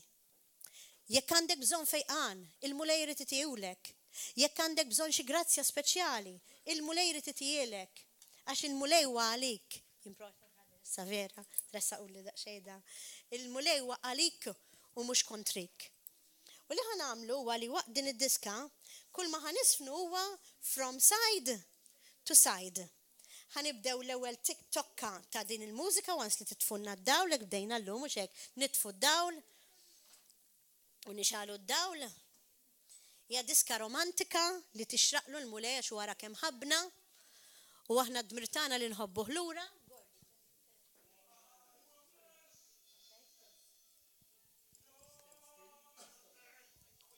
Jekk għandek bżonn fejqan, il-Mulej irid itihulek. Jekk għandek bżonn xi grazzja speċjali, il-Mulej irid itihielek. Għax il-Mulej huwa għalik. Issa vera, tressaquli daqsxejn da. Il-Mulej huwa għalik u mhux kontrik. U li ħa nagħmlu huwa li waqt din id-diska, kull ma ħa nisfnu huwa from side to side. Ħa nibdew l-ewwel tik tokka ta' din il-mużika once li titfunna d-dawl, hekk bdejna llum mhux hekk, nitfu d-dawl u nixgħalu d-dawl. Hija diska romantika li tixraqlu l-Mulej għax wara kemm ħabbna u aħna d-dmir tagħna li nħobbuh lura.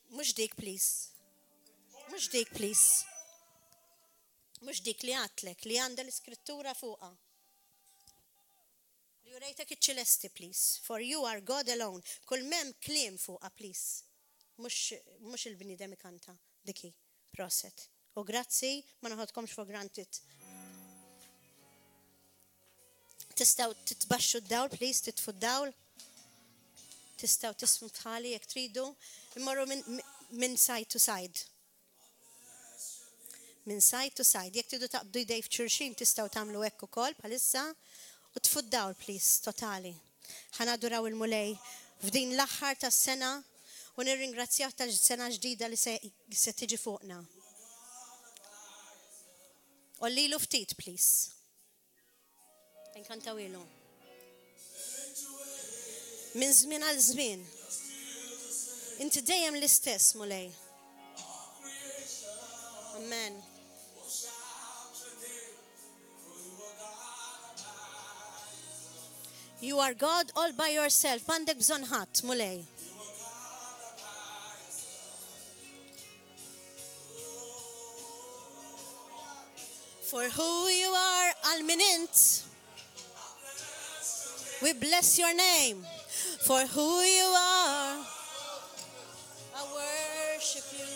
Mhux dik please. Mhux dik please. Mhux dik li għadtlek li għandha l-iskrittura fuqha. Li urejtek iċ-ċilesti please. For you are God alone. Kull m'hemm kliem fuqha please. Mhux mhux il-bniedem ikanta. Dik hi. Proset. U grazzi ma noħodkomx for granted. Tistgħu titbaxxu d-dawl please, titfu d-dawl. Tistgħu tismu bħali jekk tridu. Immorru minn min side to side. Minn side to side. Jekk tridu taqbdu jdej f'xulxin tistgħu tagħmlu hekk ukoll bħalissa. U tfu d-dawl please, totali. Ħa naduraw il-Mulej f'din l-aħħar tas-sena u nirringrazzjah tal-sena ġdida li se, se tiġi fuqna. Ollilu ftit please. Inkantawilu. Minn żmien għal żmien. Inti dejjem l-istess, Mulej. Amen. You are God all by yourself. M'għandek bżonn ħadd, Mulej. For who you are, għal min int. We bless your name. For who you are, I worship you.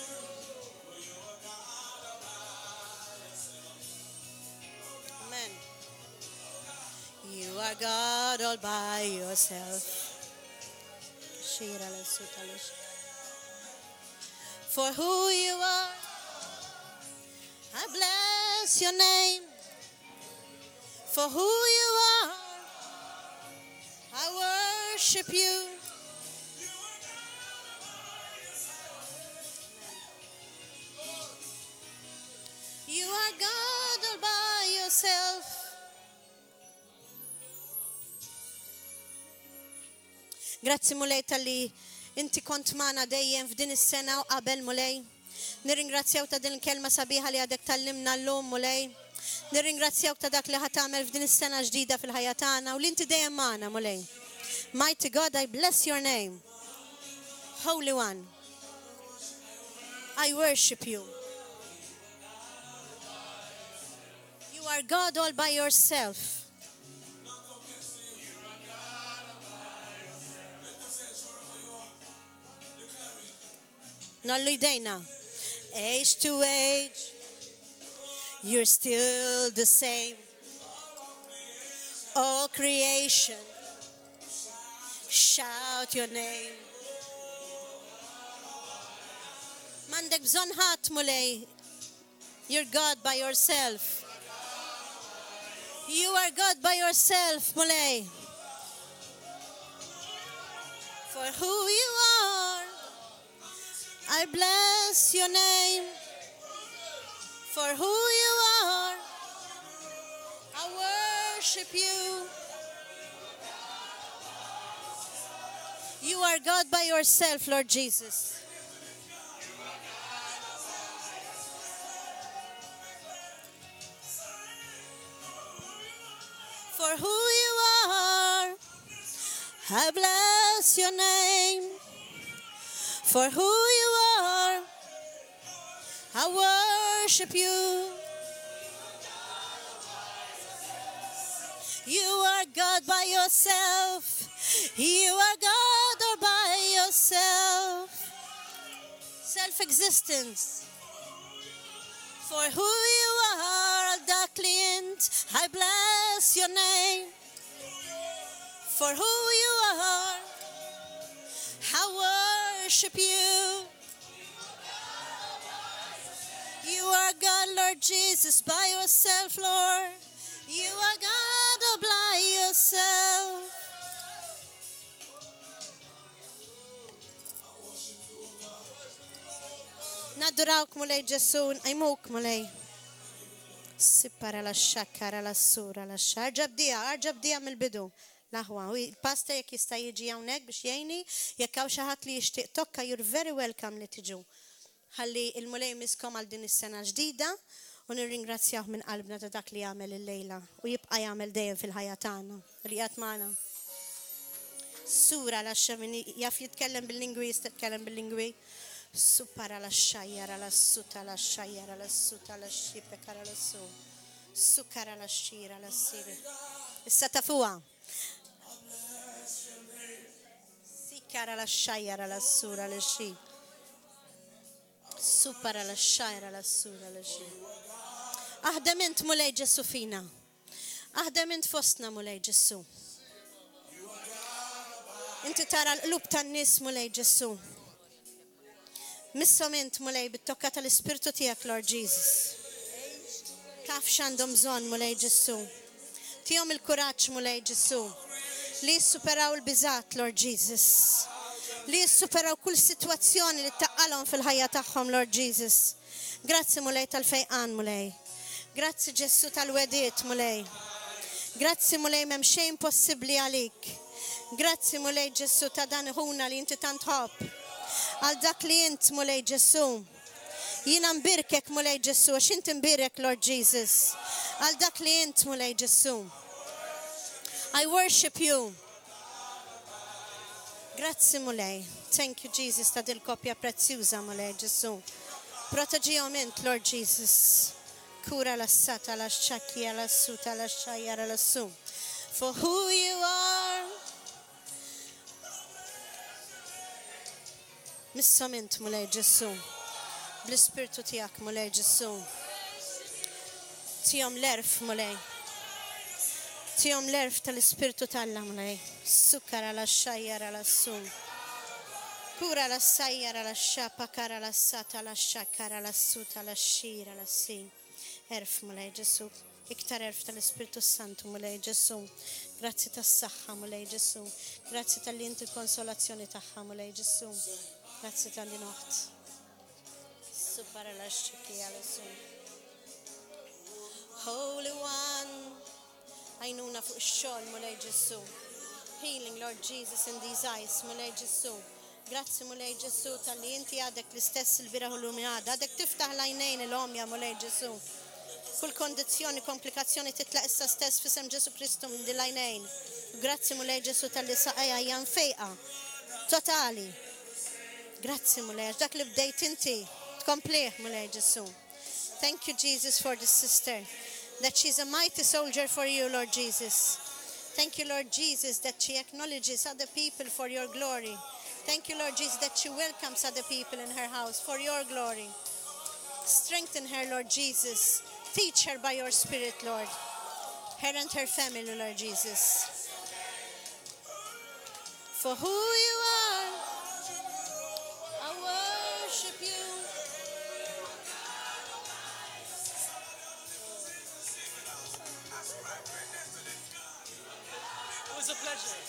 Amen. You are God all by yourself. For who you are, I bless your name. For who you are, I worship you. You are God all by yourself. Grazzi Mulej talli inti kont magħna dejjem f'din is-sena u qabel Mulej. Nirringrazzjaw ta' din il-kelma sabiħa li għadek tgħallimna llum Mulej. Nirringrazzjawk ta' dak li ħa tagħmel f'din is-sena ġdida fil-ħajja tagħna u li inti dejjem magħna Mulej. Mighty God, I bless your name. Holy One. I worship you. You are God all by yourself. Nollu jdejna. Age to age, you're still the same. All creation, shout your name. M'għandek bżonn ħadd Mulej. You're God by yourself. You are God by yourself, Mulej. For who you are, I bless your name. For who you are, I worship. worship you. You are God by yourself, Lord Jesus. For who you are, I bless your name. For who you are, I worship you. You are God by yourself. You are God all by yourself. Self existence. For who you are, Aldaklient, I bless your name. For who you are, I worship you. You are God, Lord Jesus, by yourself, Lord. You are God all by yourself. Nadurawk Mulej Ġesù, nqajmuk Mulej. Sippara la xakkara la sura la xa. Arġa bdija, arġa bdija mill-bidu. L-aħwa, u il-pastor jekk jista' jiġi hawnhekk biex jgħinni, jekk hawn xi ħadd li jixtieq tokka, you're very welcome li tiġu. Ħalli il-Mulej jmisskom għal din is-sena ġdida u nirringrazzjawh minn qalbna ta' dak li għamel illejla u jibqa' jagħmel dejjem fil-ħajja tagħna u li qiegħed magħna. Sura la xa min jaf jitkellem bil-lingwi jista' jitkellem bil-lingwi. Supara la xajjara la suta la xajjara la suta la xipekara la su. Sukara la xira la siri. Issa tafuha. Sikara la xajjara la sura la xi. Supara la xajra la sura la xi. Aħdem int Mulej Ġesù fina. Aħdem int fostna Mulej Ġesù. Inti tara l-qlub tan-nies Mulej Ġesù. Misshom int Mulej bit-tokka tal-Ispirtu tiegħek Lord Jesus. Taf x'għandhom bżonn Mulej Ġesù. Tihom il-kuraġġ Mulej Ġesù li jissuperaw il-biżgħat Lord Jesus. Li jissuperaw kull sitwazzjoni li ttaqqalhom fil-ħajja tagħhom Lord Jesus. Grazzi Mulej tal-fejqan Mulej. Grazzi Ġesù tal-wegħdiet Mulej. Grazzi Mulej m'hemm xejn impossibbli għalik. Grazzi Mulej Ġesù ta' dan ħuna li inti tant tħobb. Għal dak li int Mulej Ġesù. Jiena nbierkek Mulej Ġesù għax inti mbierek Lord Jesus. Għal dak li int Mulej Ġesù. I worship you. Grazzi Mulej. Thank you Jesus ta' dil-koppja prezzjuża Mulej Ġesù. Proteġihom int Lord Jesus. Kura la sata la xakja la suta la xajjara la su. For who you are. Misshom int, Mulej Ġesù. Bl-Ispirtu tiegħek, Mulej Ġesù. Tihom l-għerf, Mulej. Tihom l-għerf tal-Ispirtu t'Alla, Mulej. Sukkar ala xajjar ala su. Kura la sajjar ala xapa kara la sata la xakara la suta la xira la si. Għerf, Mulej Ġesù. Iktar għerf tal-Ispirtu s-Santu, Mulej Ġesù. Grazzi tas-saħħa, Mulej Ġesù. Grazzi talli inti l-konsolazzjoni tagħha, Mulej Ġesù. Grazzi talli noħt. Holy One. Għajnuna fuq ix-xogħol, Mulej Ġesù. Healing, Lord Jesus, in these eyes, Mulej Ġesù. Grazzi Mulej Ġesù talli inti għadek l-istess il-bieraħ u llum għada. Għadek tiftaħ l-għajnejn il-għomja Mulej Ġesù. Kull kondizzjoni, komplikazzjoni titlaq issa stess f'isem Ġesù Kristu minn din l-għajnejn. Grazzi Mulej Ġesù talli saqajha hija mfejqa. Totali. Grazzi Mulej għax dak li bdejt inti tkomplih Mulej Ġesù. Thank you Jesus for this sister that she's a mighty soldier for you Lord Jesus. Thank you Lord Jesus that she acknowledges other people for your glory. Thank you Lord Jesus that she welcomes other people in her house for your glory. Strengthen her Lord Jesus. Teach her by your spirit Lord. Her and her family Lord Jesus. For who you are, I worship you. It was a pleasure.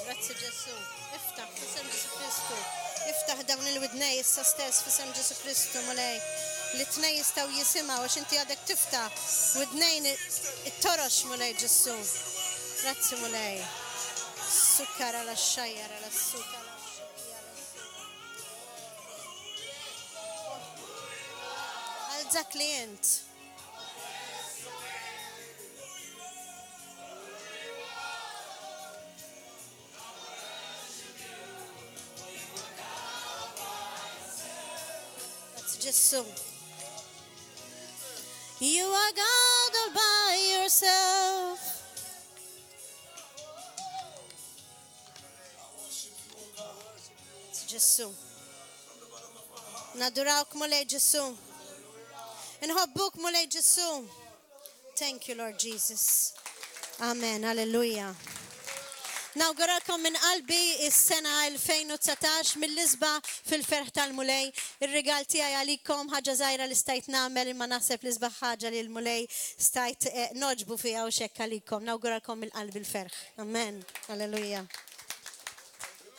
Grazzi Ġesù. Iftaħ. Iftaħ f'isem Ġesu Kristu. Iftaħ dawn il-widnej issa stess f'isem Ġesu Kristu, Mulej. Li tnej jistgħu jisimgħu għax inti għadek tiftaħ widnejn it-torox, Mulej Ġesu. Grazzi, Mulej. Sukkar għala xajjar għala sukar. Għal dak li int. Grazzi, Ġesu. You are God all by yourself. Grazzi, Ġesu. Nadurawk, Mulej Ġesu. Nħobbuk, Mulej Ġesu. Thank you, Lord Jesus. Amen. Hallelujah. Nawguralkom minn qalbi is-sena 2019 mill-isbaħ fil-ferħ tal-Mulej. Ir-rigal tiegħi għalikom, ħaġa żgħira li stajt nagħmel, imma naħseb l-isbaħ ħaġa li l-Mulej stajt nogħġbu fiha u xekk għalikom. Nawguralkom mill-qalbi l-ferħ. Amen. Hallelujah.